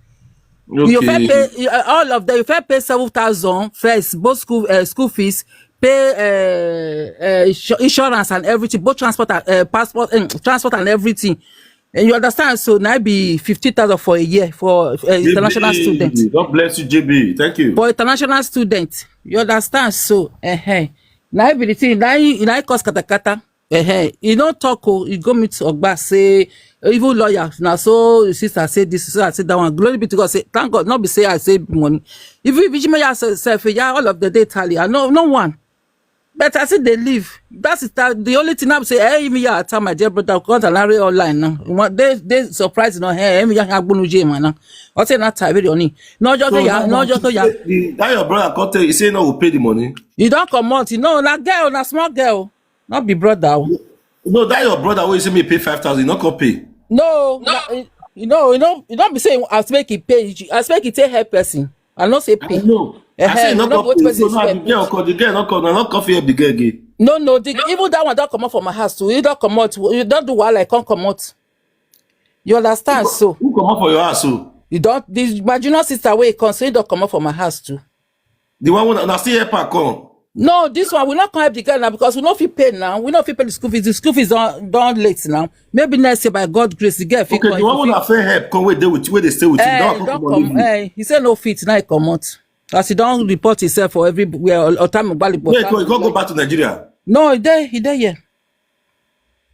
You first Okay. Pay uh, all of them. You first pay seven thousand first, both school uh, school fees, pay uh, uh, insu- insurance and everything, both transport and uh, passport, um, transport and everything. And you understand? So now be fifty thousand for a year for uh, international student. J B, God bless you, J B. Thank you. For international student, you understand? So uh, now be the thing. Now you now cost katakata. Uh, you don't talk. Oh, you go meet Ogba say even lawyer now. So the sister say this, so I say that one. Glory be to God. Say thank God. Not be say I say money. If you if you yourself, yeah, all of the day tally. I know no one. But I say they leave. That's it. That, the only thing I say, hey, me yeah, tell my dear brother, come and online now. What they they surprise no hey, me yeah, agbonu je man now. What say not tie video ni. No joke So yeah, now, no now joke you yeah. say the, that your brother come tell you say no will pay the money. You don't come out. You know, na girl, na small girl. Not be brother. Oh. No, that your brother wey say me pay five thousand, you not come pay. No, na- you know, you know, you don't be saying as make it pay. As make it take help person. I not say I pay. know. I Eh, say eh, no you know come what pay. person So now the expect. Girl come, the girl not come, not come here the girl again. No, no, the, even that one don't come out for my house too. You don't come out. You don't do what I can't come out. You understand? So Who come up for your house? So you don't. This my junior sister way come, so you don't come out for my house too. The one when I still help her come. No, this one we not come help the girl now because we not feel pay now. We not feel pay the school fees. The school fees don't don't late now. Maybe next year by God grace the girl fit Okay, come. The one when I fair help come wait there with where they stay with you. Eh, Don't don't come come. Leave you. Eh, he said no fit now. He come out as he don't report himself for everywhere. Or time Yeah, you go back to Nigeria. No, he there, he there here.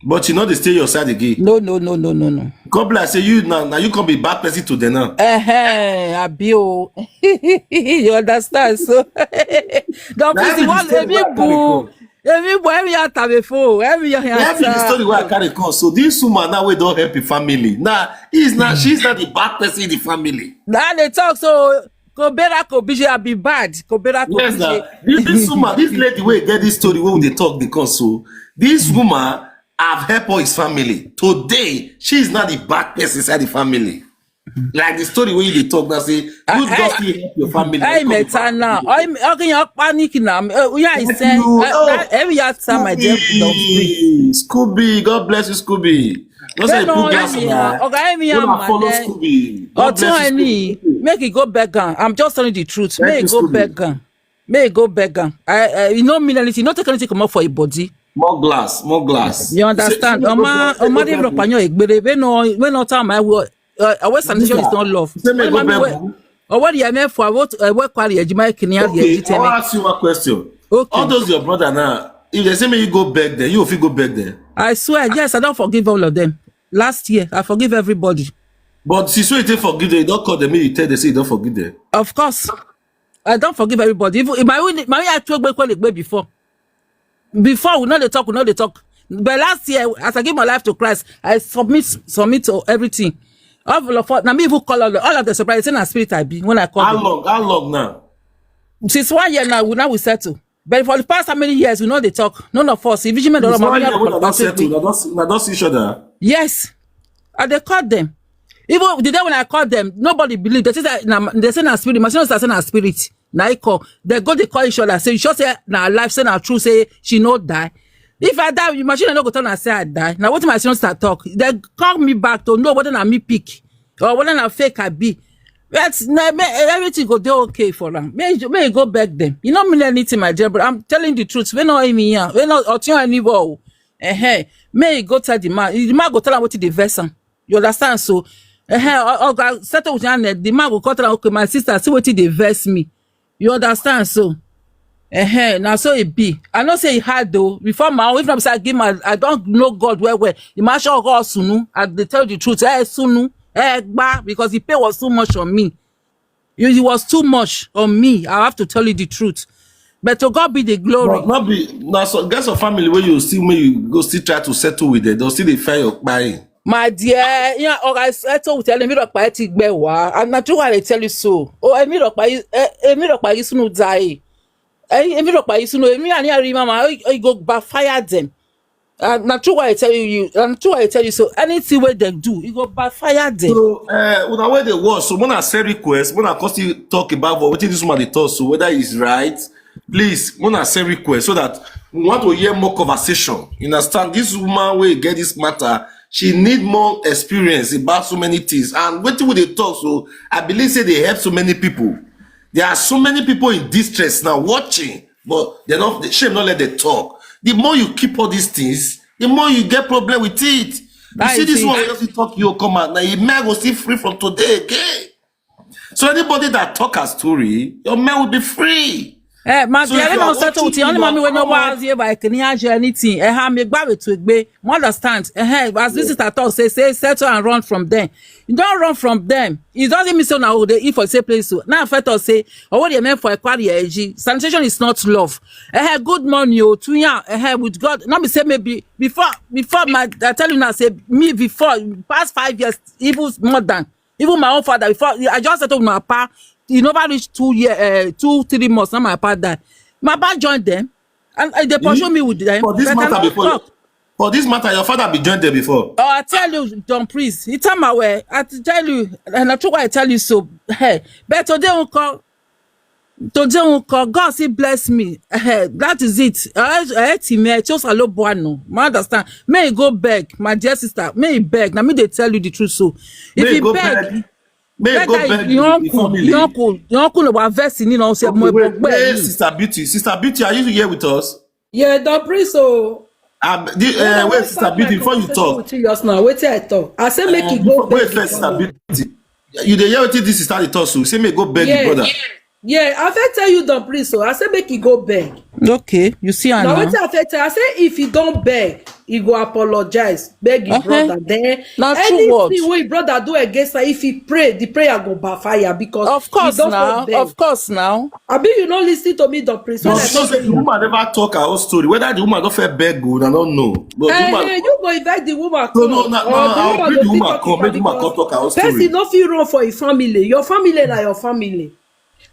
But you know they stay your side again. No, no, no, no, no, no. God bless say you now. Now you can be bad person to them now. Eh, eh, abi o. You understand? So, don't Now please the every one story every wey I carry boo. come. Every boy, every out of a phone. Every your Every the story where I carry come. So this woman now we don't help the family. Now he's not. She's not the bad person in the family. Now they talk so. Kobera Kobije, I be bad. Kobera Yes, Kobije. Now this, this woman, this lady wey get this story wey we dey talk dey come so. This woman have helped all his family. Today, she is not the bad person inside the family. Like the story wey you dey talk now say, you I- just still help your family. I Come met back. Now. I okay, you panic now. Uh, yeah, I Thank say you. uh, Oh, uh, every other time I jump down. Scooby, Scooby, God bless you, Scooby. Just say Then put no, glass Emi, now. Oga Emi Una Ama, follow then Scooby. God Otun bless you, Eni, Scooby. Make it go beg am. I'm just telling the truth. Thank Make you, it go Scooby. Beg am. May go beg am. I, I, it no mean anything. Not take anything come up for your body. More glass, more glass. You understand? Say, say, Oma, say, Oma say, dey block panyo egbere. We no, we no time I will. Uh, our sanitation is not love. Say me go beg who? Or what you meant for? What? Uh, what quality? You might can hear Okay, the I want to ask you one question. Okay. All those your brother now, if they say me you go beg them, you fit go beg them. I swear, yes, I don't forgive all of them. Last year, I forgive everybody. But since you take forgive them, you don't call them, you tell them say you don't forgive them. Of course, I don't forgive everybody. Even my own, my own, I told Bekwe before. Before we know the talk, we know the talk. But last year, as I give my life to Christ, I submit, submit to everything. All of us, now me even call all, all of the surprise. Say na spirit I be when I call How them. Long? How long now? Since one year now, we now we settle. But for the past how many years, we know they talk. None of us, if you It's one year when I don't settle. I don't, I don't see each other. Yes, I they call them. Even the day when I call them, nobody believe. They say that na, they say na spirit. My sister say na spirit. Na I call. They go, they call each other. Say you sure say na life, say na true, say she no die. If I die, you machine no go tell her say I die. Now what my sister talk? They call me back to know whether na me pick or whether na fake I be. But na, may, everything go dey okay for am. May you, may you go beg them. You no mean anything, my dear, but I'm telling the truth. We no even here. We no Otun anymore. Eh, may you go tell the man. The man go tell her what the vex am. You understand? So, eh, Oga settle with Janet. The man go come tell her, okay, my sister, see what they vex me. You understand? So, eh, now so it be. I know say it hard though. Before my own, if not say I give my, I don't know God well well. The man shall go sunu. I dey tell the truth. Eh, sunu, eh, gba, because the pain was too much on me. You, it was too much on me. I have to tell you the truth. But to God be the glory. But not be now. So get some family where you still may you go still try to settle with them. They'll still they fire your buying. My dear, yeah, or I settle with Emi Ropa ti gbe wa. And na true what I tell you so. Oh, Emi Ropa, Emi Ropa is no die. Emi Ropa is no. Emi and Harry mama, I go backfire them. Uh, na true what I tell you. And true what I tell you so. Anything where they do, you go backfire them. So uh, when I wear the watch, so when I say request, when I constantly talk about what this woman they talk, so whether it's right, please, when I say request, so that we want to hear more conversation. You understand? This woman will get this matter. She need more experience about so many things. And what would they talk? So I believe say they help so many people. There are so many people in distress now watching, but they're not. The shame not let them talk. The more you keep all these things, the more you get problem with it. You see this one, you talk, you come out now. Your man will still free from today again. So anybody that talk a story, your man will be free. Eh, my so dear, I don't settle with you. Only mommy will not want you by can hear anything. Eh, how me back to be. Understand? Eh, as this is at all, say, say, settle and run from them. You don't run from them. It doesn't mean so now they if for say place so. Now, first of say, oh, what you meant for a quarry, sanitation is not love. Eh, good morning, you too, yeah. Eh, with God, not me say maybe before, before my, I tell you now, say me before past five years, even more than even my own father. Before I just settled with my papa, he never reached two year, uh, two three months. Now my papa died. My papa joined them, and uh, they pursue me with them. For this matter before, for this matter, your father be joined there before. Oh, I tell you, Don Priest, he tell my way. I tell you, and I tell why I tell you so. Hey, but today we call. Today we call. God still bless me. Hey, that is it. I hate him. I chose a low boy. No, my understand. May he go beg, my dear sister. May he beg. Now me they tell you the truth. So if he beg, may he go beg. Your uncle, your uncle, your uncle was versing. You know, say, okay, wait, wait, sister Beauty, sister Beauty, are you here with us? Yeah, Don Priest. So um, the, uh, wait, sister Beauty, before you talk. Just now, wait till I talk. I say make uh, it go. Wait first, sister Beauty. You dey hear wetin this sister dey talk so? Say make go beg yeah. Your brother. Yeah, I fit tell you, Don Priest. So I say make it go beg. Okay, you see, now wetin I fit tell. I say if he don't beg, he go apologize, beg his okay. Brother. Then now anything wey brother do against her, if he pray, the prayer go backfire because of course he don't now, beg. Of course now. Abi you no listen to me, Don Priest. But you know say the woman never talk her own story. Whether the woman don't feel beg good, I don't know. But uh, woman, you go invite the woman. No, no, no, no. I'll bring the woman come. Make the woman come talk her own story. Person no fit run for a family. Your family na your family.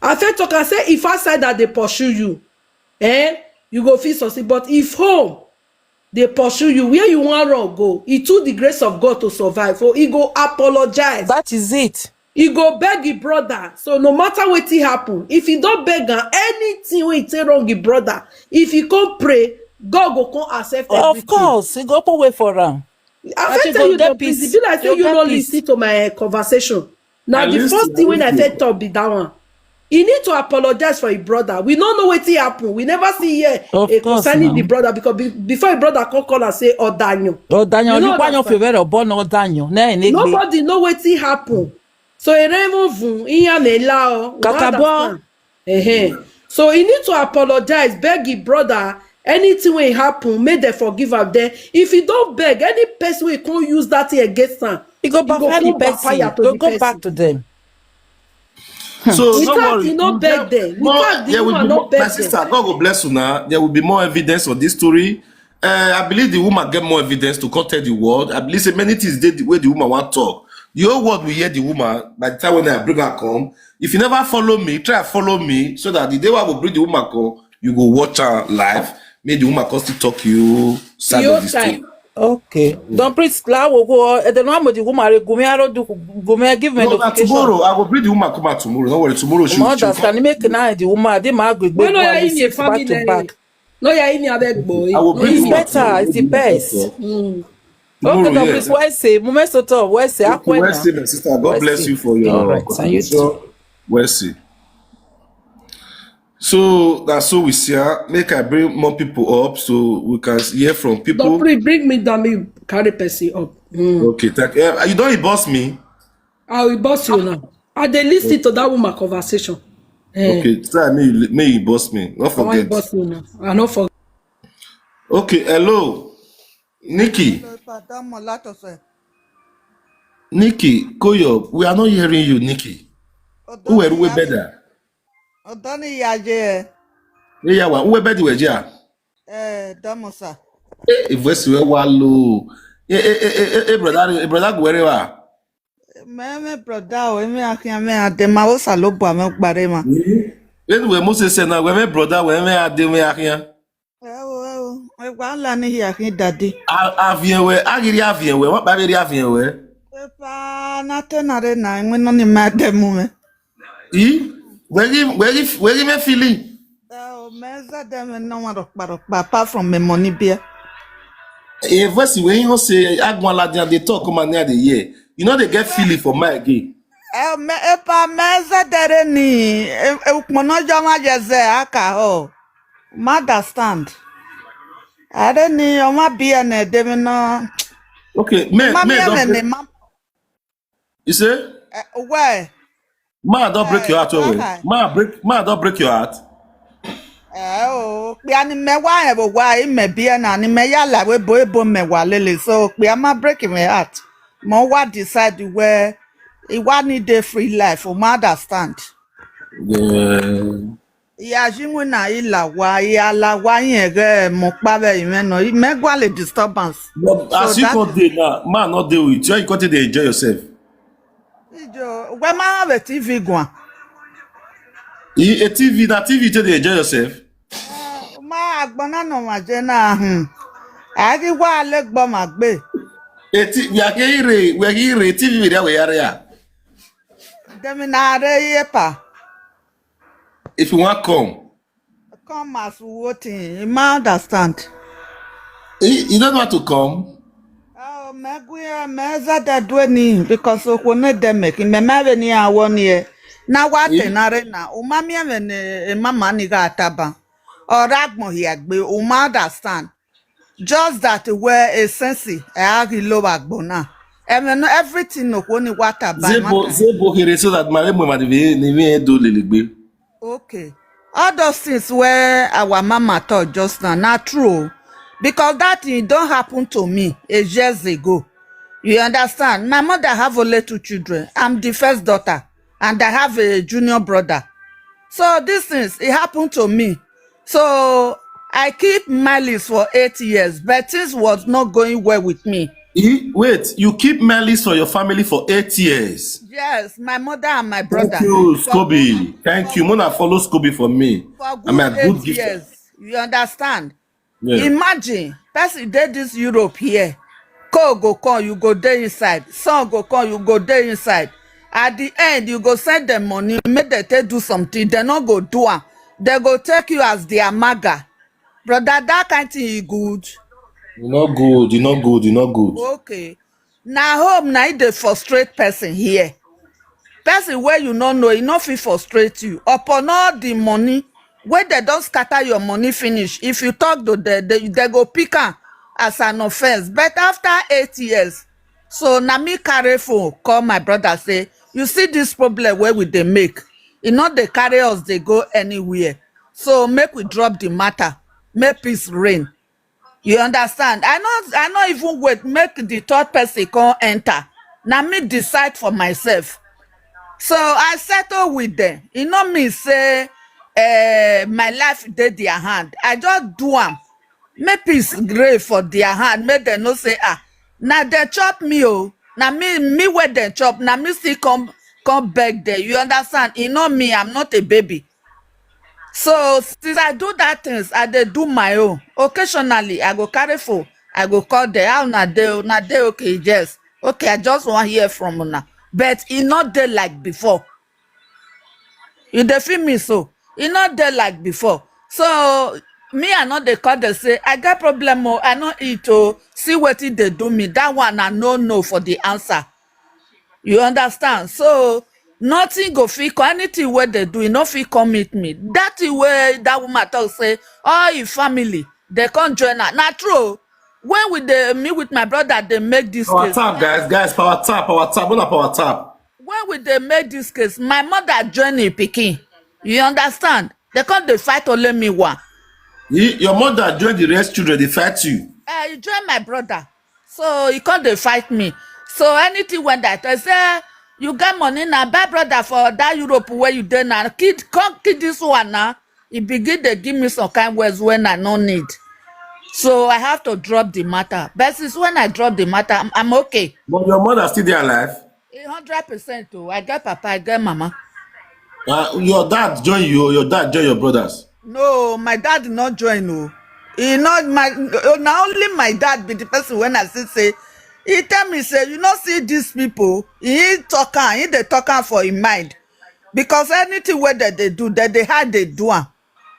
I fit talk and say if outside that they pursue you, eh, you go feel something. But if home they pursue you, where you want run go, it took the grace of God to survive. So he go apologize. That is it. He go beg his brother. So no matter what he happen, if he don't beg am, anything wey he take wrong his brother, if he come pray, God go come accept everything. Of course, he go open way for am. I fit tell you, Don Prince, e be like say you no listen to my conversation. Now, the first thing when I fit talk be that one. He need to apologize for his brother. We no know wetin happen. We never see here concerning the brother, because before his brother come call and say, "Odanyo." Odanyo, you know, Odanyo. Nobody know wetin happen. So he never even, he am a lao. Katabo. So he need to apologize, beg his brother. Anything wey happen, make dem forgive am. Then, if he don't beg, any person wey come use that thing against am, he go back to the person. Go, go back to them. So no worry. He no beg them. Without the woman no beg them. My sister, God go bless you now. There will be more evidence of this story. Uh, I believe the woman get more evidence to come tell the world. I believe say many things dey the way the woman want talk. The whole world will hear the woman by the time when I bring her come. If you never follow me, try follow me so that the day I will bring the woman come, you go watch her live. Make the woman come still talk you side of the story. Okay. Don Prince, la wo go. E dey no mo the woman re gumi aro du gumi give me notification. No, na tomorrow. I go bring the woman come out tomorrow. No worry, tomorrow she will understand. Make na the woman dey ma gbegbe. When you in a family, no, yeah, in your bed, boy. I will bring you. It's better. It's the best. Okay, Don Prince, where say? Mo me so to, where say? Okay, where say, my sister? God bless you for your contribution. Where say? So that's so we see her. Make I bring more people up so we can hear from people. Don't bring, bring me down, me carry person up. Okay, thank you. You don't boss me. I will boss you now. I dey listen to that woman conversation. Okay, try me, me you boss me. Don't forget. I boss you now. I no forget. Okay, hello, Nikki. Hello, Madam Olato, sir. Nikki Koyo, we are not hearing you, Nikki. Who were we better? Odoni Yaje. Yeah, wa. Who were better? Yeah. Eh, Damosa. Eh, voice we wa low. Eh, eh, eh, eh, eh, brother, eh, brother, wherever. Me, me brother, we me akia me adema o salo bua me gbare ma. Anyway, Moses said now, we me brother, we me ade me akia. Ewo, ewo, we gba la ni hia kin daddy. Avien we, agiri avien we, wa ba beri avien we. Epa na tenare na, we no ni ma demu me. I, where you, where you, where you me feeling? Oh, me za dem no one rock, rock, apart from me money beer. A voice wey you say, "Agwan la dey talk, come and near the year." You know they get feeling for my again. Eh, me, epa, me za dere ni, e, e, ukmono jo ma je ze aka ho. Ma understand. Are ni, o ma beer ne, dem no. Okay, me, ma me beer don't ne, break, ma. You say? Eh, why? Ma don't break your heart, well, well. Ma break, ma don't break your heart. Eh, oh, kpia ni me wa e bo wa, i me beer na, ni me ya la we bo e bo me wa lele. So kpia ma break my heart. Mo wa decide where I wa need a free life, o ma understand. Yeah. Ya jingu na ila wa, ya la wa yen ge mo pa be ime no. Me gwa le disturbance. But so as you that come is dey now, man not dey with you. You come take dey enjoy yourself. Ijo, we ma have a T V gwan. I, a T V, na T V take dey enjoy yourself. Eh, ma agbona no ma je na, hmm. Agi wa le gbo ma gbe. A T V, we are hearing, we are hearing T V, we are, we are here. Dem na re ye pa. If you want come. Come as what thing? You ma understand. You, you don't want to come? Oh, me gwe, me za da dwe ni, because o ko ne de me, ki me ma be ni a wo ni e. Na wa te na re na, o ma mi e me ne, e ma ma ni ga taba. Ora gbon hia gbe, o ma understand. Just that where a sensi, e a gi lo wa gbon na. E me no everything no ko ni wa taba. Zebo, zebo here so that my mo ma de ni we do lele gbe. Okay. All those things where our mama talk just now, not true. Because that thing don't happen to me a years ago. You understand? My mother have only two children. I'm the first daughter, and I have a junior brother. So these things, it happened to me. So I keep malice for eight years, but things was not going well with me. Eh, wait, you keep malice for your family for eight years? Yes, my mother and my brother. Thank you, Scooby. Thank you. Mona follow Scooby for me. For good eight years. You understand? Yeah. Imagine, person dey this Europe here. Cold go come, you go dey inside. Sun go come, you go dey inside. At the end, you go send them money, make dem take do something. Dem no go do am. Dem go take you as their maga. Brother, that kind thing e good. E no good, e no good, e no good. Okay. Na home na e dey frustrate person here. Person wey you no know, e no fit frustrate you. Upon all the money wey dem don scatter your money finish, if you talk to dem, dem, dem go pick am as an offense. But after eight years, so na me carry phone call my brother say, you see this problem wey we dey make, e no dey carry us dey go anywhere. So make we drop the matter, make peace reign. You understand? I no, I no even wait make the third person come enter. Na me decide for myself. So I settle with them. E no mean say eh, my life dey their hand. I just do am. Make peace reign for their hand. Make dem know say, ah, na dem chop me o. Na me, me wey dem chop. Na me still come, come beg them. You understand? E no me. I'm not a baby. So since I do that things, I dey do my own. Occasionally, I go carry phone. I go call them. How una dey? Una dey okay? Yes. Okay, I just wan hear from una. But e no dey like before. You dey feel me so? E no dey like before. So me, I no dey call dem say, I get problem o, I no eat o. See wetin dey do me. That one na no no for the answer. You understand? So nothing go fit come, anything wey dem do, e no fit come meet me. That thing wey that woman talk say, all him family, dem come join am. Na true o. When we dey, me with my brother dey make this Power case. tap, guys, guys, power tap, power tap, una power tap. When we dey make this case, my mother join him pikin. You understand? Dem come dey fight only me one. He, your mother join the rest children, dey fight you. Eh, he join my brother. So he come dey fight me. So anything wey I talk, say, you get money na, buy brother for that Europe where you dey na. Kid, come kill this one na. He begin dey give me some kind words when I no need. So I have to drop the matter. But since when I drop the matter, I'm, I'm okay. But your mother still dey alive? A hundred percent o. I get papa, I get mama. Uh, your dad join you, your dad join your brothers. No, my dad not join o. He not my, na only my dad be the person when I say, say, he tell me say, you no see these people. He talk am, he dey talk am for him mind. Because anything wey dem dey do, dem dey hide dey do am.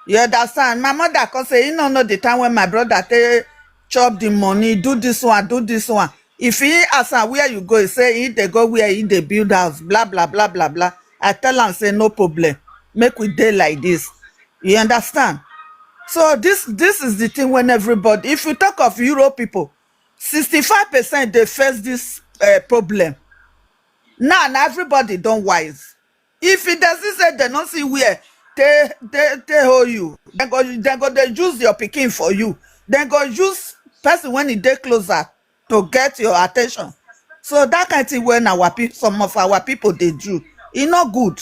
You understand? My mother come say, he no know the time when my brother take chop the money, do this one, do this one. If he ask am where you go, he say he dey go where he dey build house, blah, blah, blah, blah, blah. I tell am say, no problem. Make we dey like this. You understand? So this, this is the thing when everybody, if you talk of Euro people, sixty-five percent dey face this uh, problem. Now, now everybody don wise. If it doesn't say dem no see where they, they, they hold you, dem go, dem go dey use your pikin for you. Dem go use person when e dey closer to get your attention. So that kind thing when our pe-, some of our people dey do, e no good.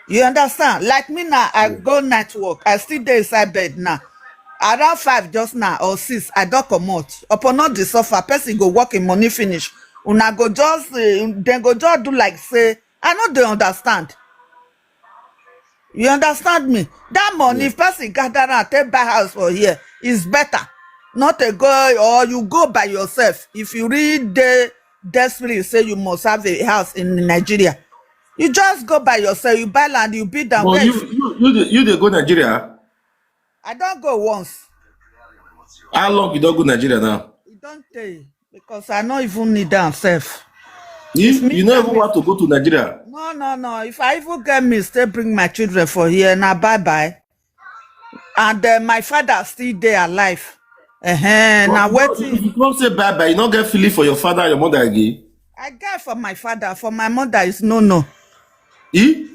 You understand? Like me now, I go night work. I still dey inside bed now. Around five just now or six, I don comot. Upon all the suffer, person go work him money finish. Una go just, uh, dem go just do like say, I no dey understand. You understand me? That money, if person gather am take buy house for here, is better. Not a go, or you go by yourself. If you really dey desperate, say you must have a house in Nigeria. You just go by yourself, you buy land, you build am. But Where you, you, you, you, dey, you dey go Nigeria? I don go once. How long you don go Nigeria now? E don tey because I no even need am sef. If Me you no tell even me want to go to Nigeria. No, no, no. If I even get me, still bring my children for here, na bye bye. And uh, my father still dey alive. Uh-huh. Now But wetin if you come say bye bye, you no get feeling for your father and your mother again. I get for my father, for my mother is no no. Eh?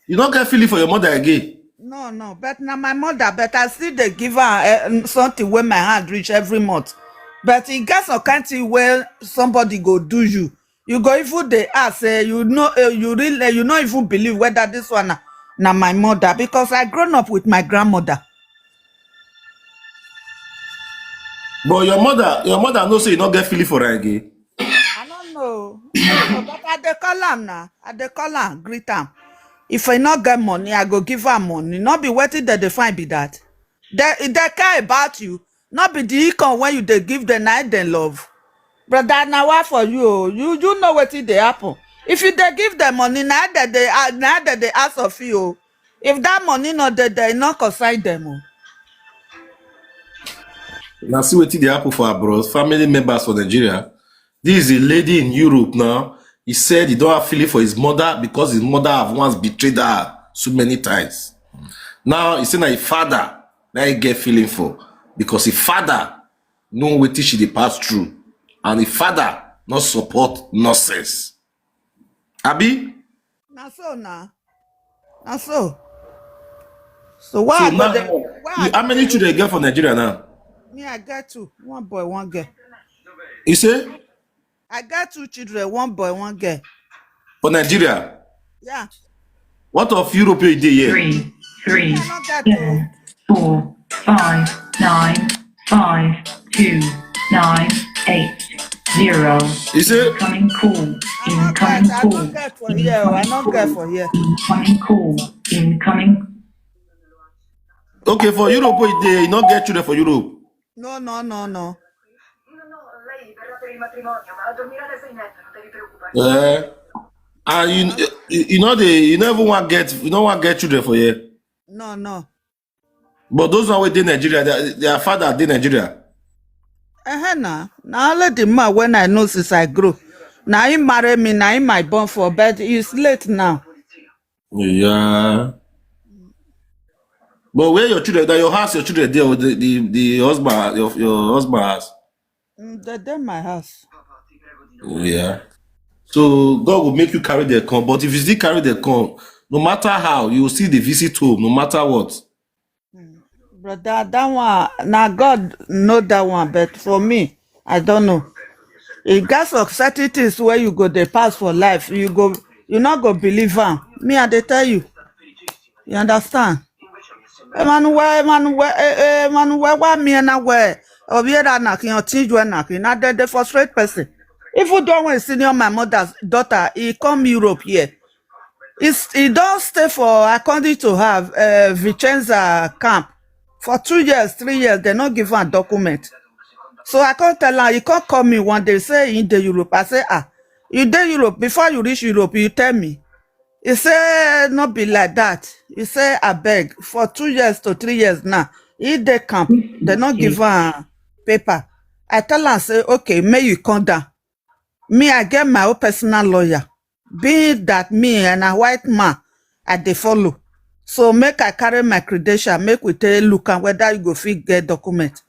You no get feeling for your mother again. No, no, but na my mother, but I still dey give her uh, something wey my hand reach every month. But e get some kind thing wey somebody go do you. You go even dey ask say you know, uh, you really, you no even believe whether this one na, na my mother, because I grown up with my grandmother. But your mother, your mother know say you no get feeling for her again. I don't know. I don't know, but I dey call am now. I dey call am, greet am. If I no get money, I go give am money. No be wetin dem dey find be that. They, they care about you. No be the income when you dey give them, na dem love. Brother, na wa for you o. You, you know wetin dey happen. If you dey give them money, na dem dey, ah, na dem dey ask of you o. If that money no dey there, e no concern them o. Now see wetin dey happen for abroad. Family members for Nigeria. This is a lady in Europe now. He said he don't have feeling for his mother because his mother have once betrayed her so many times. Now he say na his father na he get feeling for because his father know wetin she dey pass through and his father no support nonsense. Abi? Na so na. Na so. So why So I go now, there? Why you, I how go many there? Children you get for Nigeria now? Me, I get two. One boy, one girl. You say? I got two children, one boy, one girl. For Nigeria? Yeah. What of Europe you dey here? Three, three, I not got seven, two. Four, five, nine, five, two, nine, eight, zero. You say? Incoming call. I not Incoming get, I call. Not get for here. I not get for here. Incoming call. Incoming. Okay, for Europe, you dey, you not get children for Europe. No, no, no, no. Eh, and you, you, you know they, you never want get, you don't want get children for here. No, no. But those one wey dey Nigeria, their, their father dey Nigeria. Uh-huh, na. Na only the man when I know since I grow. Na him marry me, na him I born for, but it's late now. Yeah. But where your children? That your house, your children there, or the, the, the husband, your, your husband house? Mm, they dey my house. Yeah. So God will make you carry their come. But if you still carry their come, no matter how, you will see the visit home, no matter what. Mm. Brother, that one, now God know that one, but for me, I don't know. It got some certain things where you go, they pass for life. You go, you not go believe am. Me, I dey tell you. You understand? Emmanuel, Emmanuel, eh, eh, Emmanuel, why me and I wear? Obiera knocking, your change when knocking. Now they, they frustrate person. If you don't want senior my mother's daughter, he come Europe here. He's, he don't stay for, according to her, uh, Vicenza camp. For two years, three years, they not give her document. So I can't tell her, he can't call me one day, say he dey Europe. I say, ah, you dey Europe. Before you reach Europe, you tell me. He say, no be like that. He say, I beg. For two years to three years now, he dey camp. They not give her paper. I tell her, say, okay, may you come down. Me, I get my own personal lawyer. Being that me and a white man, I dey follow. So make I carry my credential, make we take look am whether you go fit get document.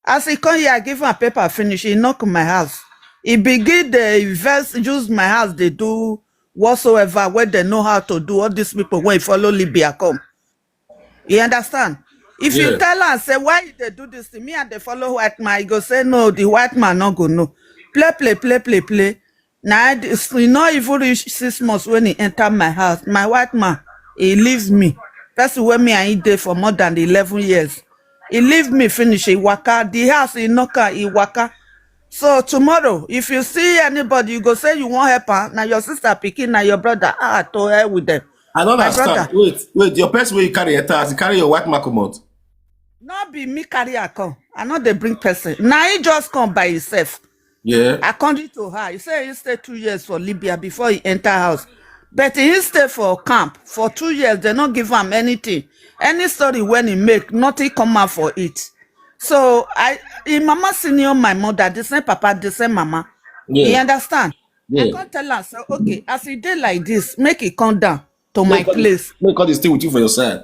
As he come here, I give am paper finish, he knock my house. He begin dey invest, use my house, dey do whatsoever wey they know how to do. All these people wey follow Libya come. You understand? If you Yeah. tell am, say, why you dey do this thing? Me, I dey follow white man. He go say, no, the white man no go know. Play, play, play, play, play. Now, e no even reach six months when he enter my house. My white man, he leaves me. Person wey me and he dey for more than eleven years. He leave me finish, he waka. The house, he knock am, he waka. So tomorrow, if you see anybody, you go say you wan help am. Na your sister pikin, na your brother. Ah, to hell with them. I don't My understand. brother. Wait, wait. Your person wey you carry enter, as you carry your white man comot. No be me carry her come. I no dey bring person. Na he just come by himself. Yeah. According to her, he say he stay two years for Libya before he enter house. But he stay for camp for two years. They no give am anything. Any story when he make, nothing come out for it. So I, him mama senior my mother, the same papa, the same mama. You Yeah. understand? I Yeah. can't tell her, so okay, as he dey like this, make he come down to my Make all the, place. make all the stay with you for your side.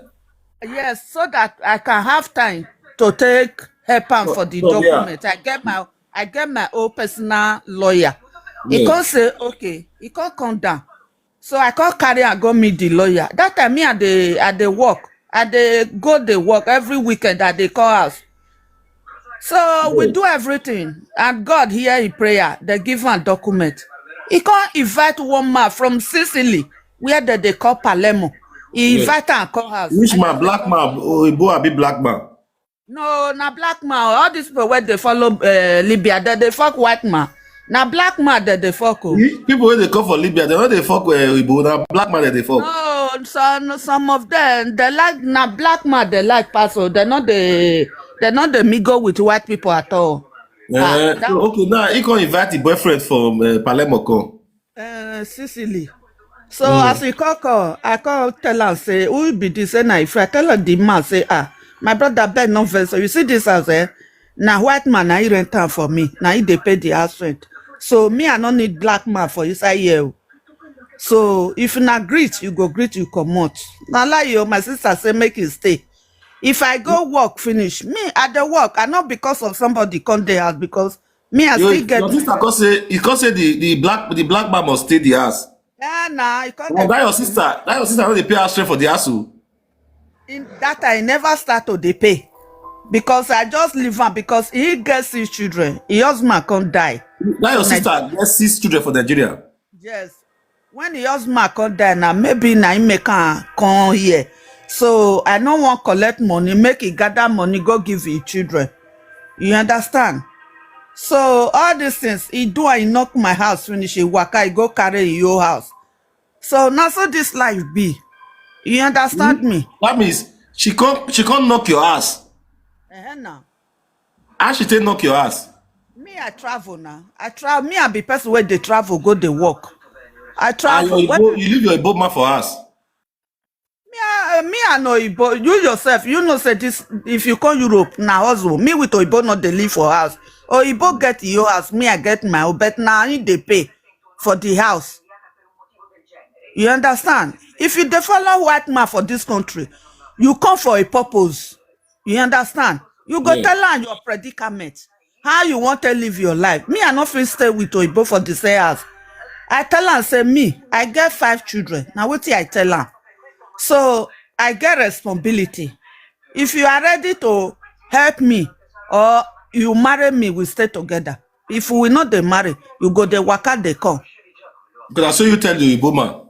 Yes, so that I can have time to take help am So, for the so yeah. document. I get my, I get my own personal lawyer. He Yeah. can't say, okay, he can't come down. So I can't carry and go meet the lawyer. That time, me, I dey, I dey work. I dey go dey work every weekend. I dey call house. So we Yeah. do everything, and God hear his prayer. They give am document. He can't invite one man from Sicily, where they, they call Palermo. He Yeah. invite am call house. Which I man? just Black man? Oyibo abi black man? No, na black man. All these people where they follow uh, Libya, they, they fuck white man. Na black man that they fuck. Oh. People wey dey come for Libya, they no dey fuck uh, Igbo. Na black man that they fuck. No, some, some of them, they like, na black man they like pass. Oh. They not the, they not the mingle with white people at all. Ah, Eh, that so, okay, now he can invite the boyfriend from uh, Palermo come. Uh, Sicily. So Mm. as he call, call, I call tell am say, who be this? Say na if I tell her the man say, ah, my brother beg no vex. So you see this house, eh? Na white man na he rent am for me, na he dey pay the house rent. So me, I no need black man for inside here o. So if na greet, you go greet, you comot. Na lie o, my sister say make you stay. If I go work finish, me, I dey work. I no because of somebody come dey house, because me, I Your, still get your sister come say, you come say the, the black the black man must stay the house. Yeah, na, I come Well, dey that your sister, that your sister no dey pay house rent for the house o. In that I never start to dey pay, because I just leave am because he get six children. His husband come die. That your sister get six children for Nigeria. Yes. When his husband come die now, maybe na him make am come here. So I no wan collect money, make he gather money go give his children. You understand? So all these things, he do, I knock my house finish, he waka, he go carry his whole house. So na so this life be. You understand me? That means she come she come knock your ass. Eh, now. How she take knock your ass? Me, I travel now. I travel. Me, I be person where they travel, go they work. I And travel. your When Igbo, you leave your Igbo man for house. Me, I, me, I know Igbo. You yourself, you know say this. If you come Europe, na hustle. Me with Oyibo not dey live for house. Oyibo get your house. Me, I get my own. But now he dey pay for the house. You understand? If you dey follow white man for this country, you come for a purpose. You understand? You go Yeah. tell am your predicament. How you want to live your life? Me, I no fit stay with Oyibo for the same house. I tell am say me, I get five children. Now what I tell am? So I get responsibility. If you are ready to help me or you marry me, we stay together. If we not dey marry, you go dey waka dey come. Because I saw you tell the Igbo man.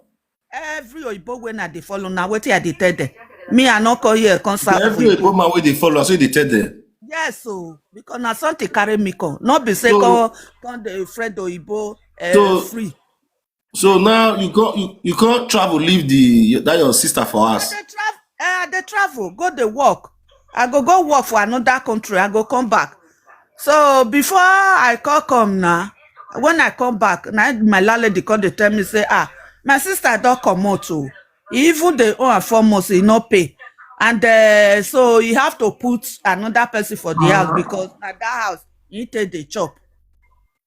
Every Oyibo when I dey follow now, what I dey tell them? Me, I no come here, come serve Every with Igbo man wey dey follow, I saw you dey tell them. Yes, so because na something carry me come. Not be say So- come come the friend Oyibo uh, So- free. So now you go you, you can't travel leave the that your sister for I us. dey travel. Uh, I dey travel. Go dey work. I go go work for another country. I go come back. So before I call come now, when I come back, now my landlady come dey tell me say, ah, my sister don comot o. He even dey owe am four months, he no pay, and uh, so he have to put another person for the house because na that house he take dey chop.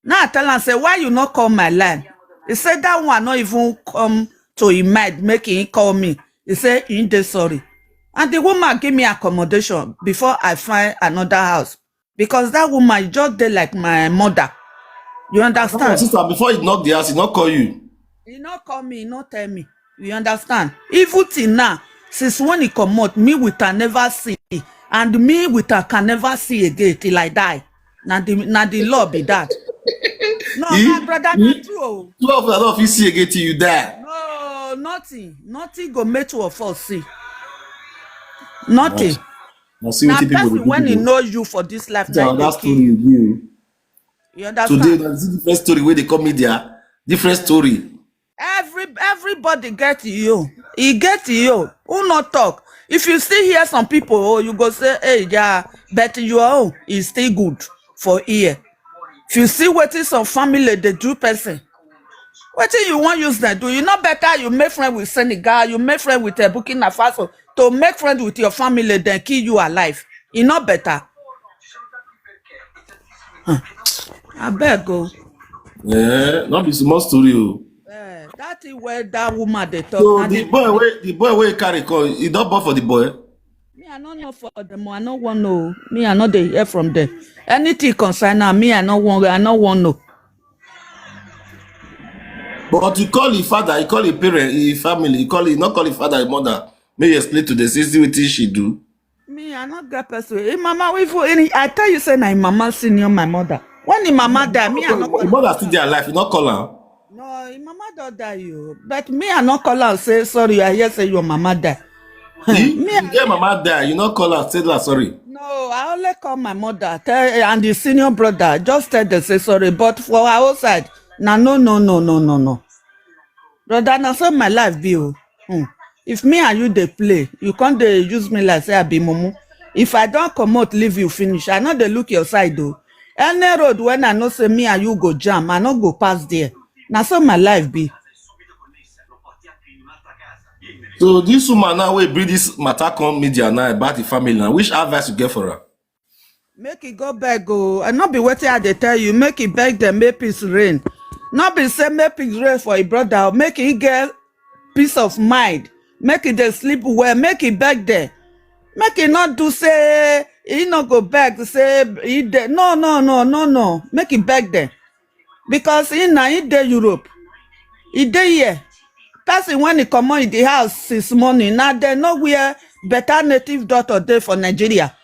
Now I tell am say, why you no call my line? He say that one no even come to him mind make he call me. He say he dey sorry. And the woman give me accommodation before I find another house. Because that woman just dey like my mother. You My understand? sister, before you knock the house, he not call you. He no call me, he no tell me. You understand? Even till now, since when he comot, me with her never see. And me with her can never see again till I die. Na the na the law be that. No, He- my brother, he- na true. Oh. Two of them don't fit see again till you die. No, nothing. Nothing go make two of us see. Nothing. Now see Na what people person dey when he do. know you for this life, It's another na story again. You Today, understand? that's a different story where they come media. Different story. Every everybody get you. He get you. Who not talk? If you still hear some people, oh, you go say, hey, yeah, but your own is still good for here. If you see wetin some family dey do person, wetin you wan use dem do? You no better you make friend with Senegal, you make friend with uh, Burkina Faso, to make friend with your family, then kill you alive. E no better. Hmm. Abeg o. Yeah, not be small story. Oh. Eh, that thing wey that woman dey talk. So Na the the boy wey the boy wey carry call, he don't born for the boy. Me, I no know for them. I no wan know. Me, I no dey hear from them. Anything concern am, me, I no wan. I no wan know. But you call his father, you call his parent, his family, you call him, not call his father, his mother. May you explain to the sister what she do. Me, I no get person. Him mama, even any, I tell you, say na him mama senior my mother. When him mama die, me, I no His mother still there alive, you not call her. No, him mama don die you. But me, I no call her say sorry. I hear say your mama die. He, Me, you get mama die, you not call her, say that sorry. No, I only call my mother tell and the senior brother. Just tell them say sorry. But for our own side, na no, no, no, no, no, no. Brother, na so my life be o. Hmm. If me and you dey play, you come dey use me like say I be mumu. If I don comot leave you finish, I no dey look your side o. Any road when I know say me and you go jam, I no go pass there. Na so my life be. So this woman now will bring this matter come media now about the family now. Which advice you get for her? Make e go beg o. And no be wetin I dey tell you. Make e beg dem, make peace reign. No be say make peace reign for e brother o. Make e get peace of mind. Make e dey sleep well. Make e beg dem. Make e no do say e no go beg. Say e dey, no, no, no, no, no. Make e beg dem, because e na e dey Europe. E dey here. Person when e comot in the house since morning, na dem know where better native doctor dey for Nigeria.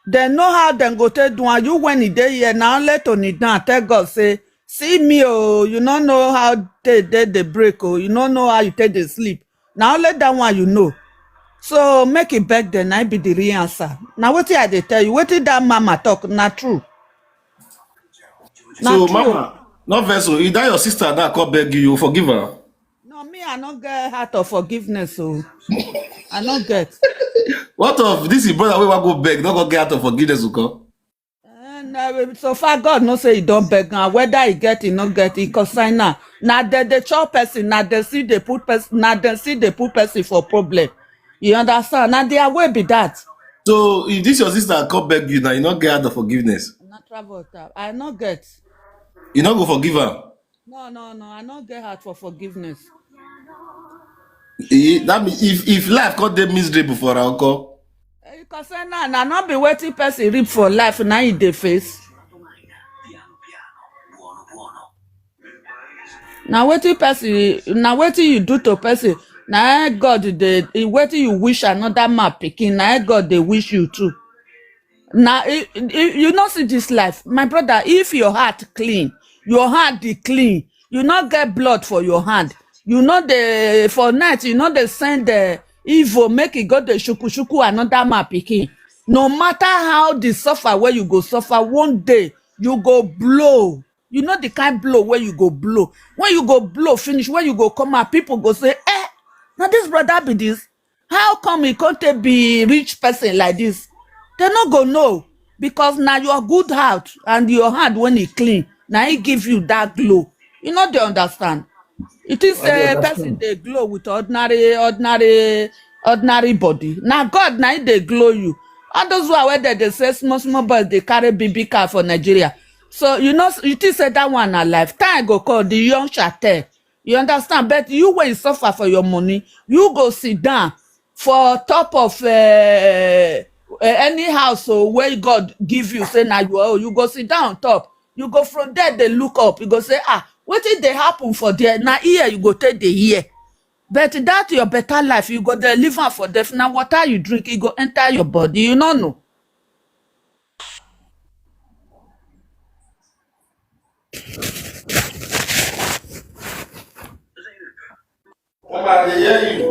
Dem know how dem go take do am. You when e dey here, na only to kneel down tell God say, "See me o, you no know how day dey dey break o, you no know how you take dey sleep. Na only that one you know." So make e beg dem, na e be the real answer. Na wetin I dey tell you, wetin that mama talk na true. Na So, true. Mama, not vessel. Is that your sister that come beg you, you forgive her? No, me, I no get heart of forgiveness o. I no get. What of this your brother wey wan go beg, not go get out of forgiveness, Uko? And uh, so far, God no say he don beg am. Whether he get, he no get, he consign am. Na dem dey chop person, na dem see dey put person, na dem see dey put person for problem. You understand? Na their way be that. So if this your sister come beg you now, you not get out of forgiveness. Na travel tap. I no get. You not go forgive her. No, no, no. I no get heart for forgiveness. Eh, that means if if life come dey miserable for her, Uko. Eh, you concern now. Na not be wetin person reap for life. Na e dey face. Na wetin person, na wetin you do to person. Na God dey, wetin you wish another man pikin, na God dey wish you too. Na you, you no see this life, my brother. If your heart clean, your heart dey clean. You no get blood for your hand. You no dey for night. You no dey send the evil make e go dey shuku shuku another man pikin. No matter how the suffer where you go suffer, one day you go blow. You know the kind blow where you go blow. When you go blow finish, when you go come out, people go say, "Eh, now this brother be this. How come he can't take be rich person like this?" They no go know, because now your good heart and your hand when he clean, now he give you that glow. You know they understand. It is I dey a person understand. They glow with ordinary, ordinary, ordinary body. Now God now they glow you. All those who are where they, they say small small boys they carry B B car for Nigeria. So you know you think say that one na life. Time go call, the young shall tell. You understand? But you when you suffer for your money, you go sit down for top of uh, uh, any house or where God give you. Say now you are, you go sit down on top. You go from there they look up. You go say, "Ah, wetin dey happen for there? Now here you go take the year." But that your better life, you go dey live am for death. Now water you drink, it go enter your body. You no know. Mama, I dey hear you.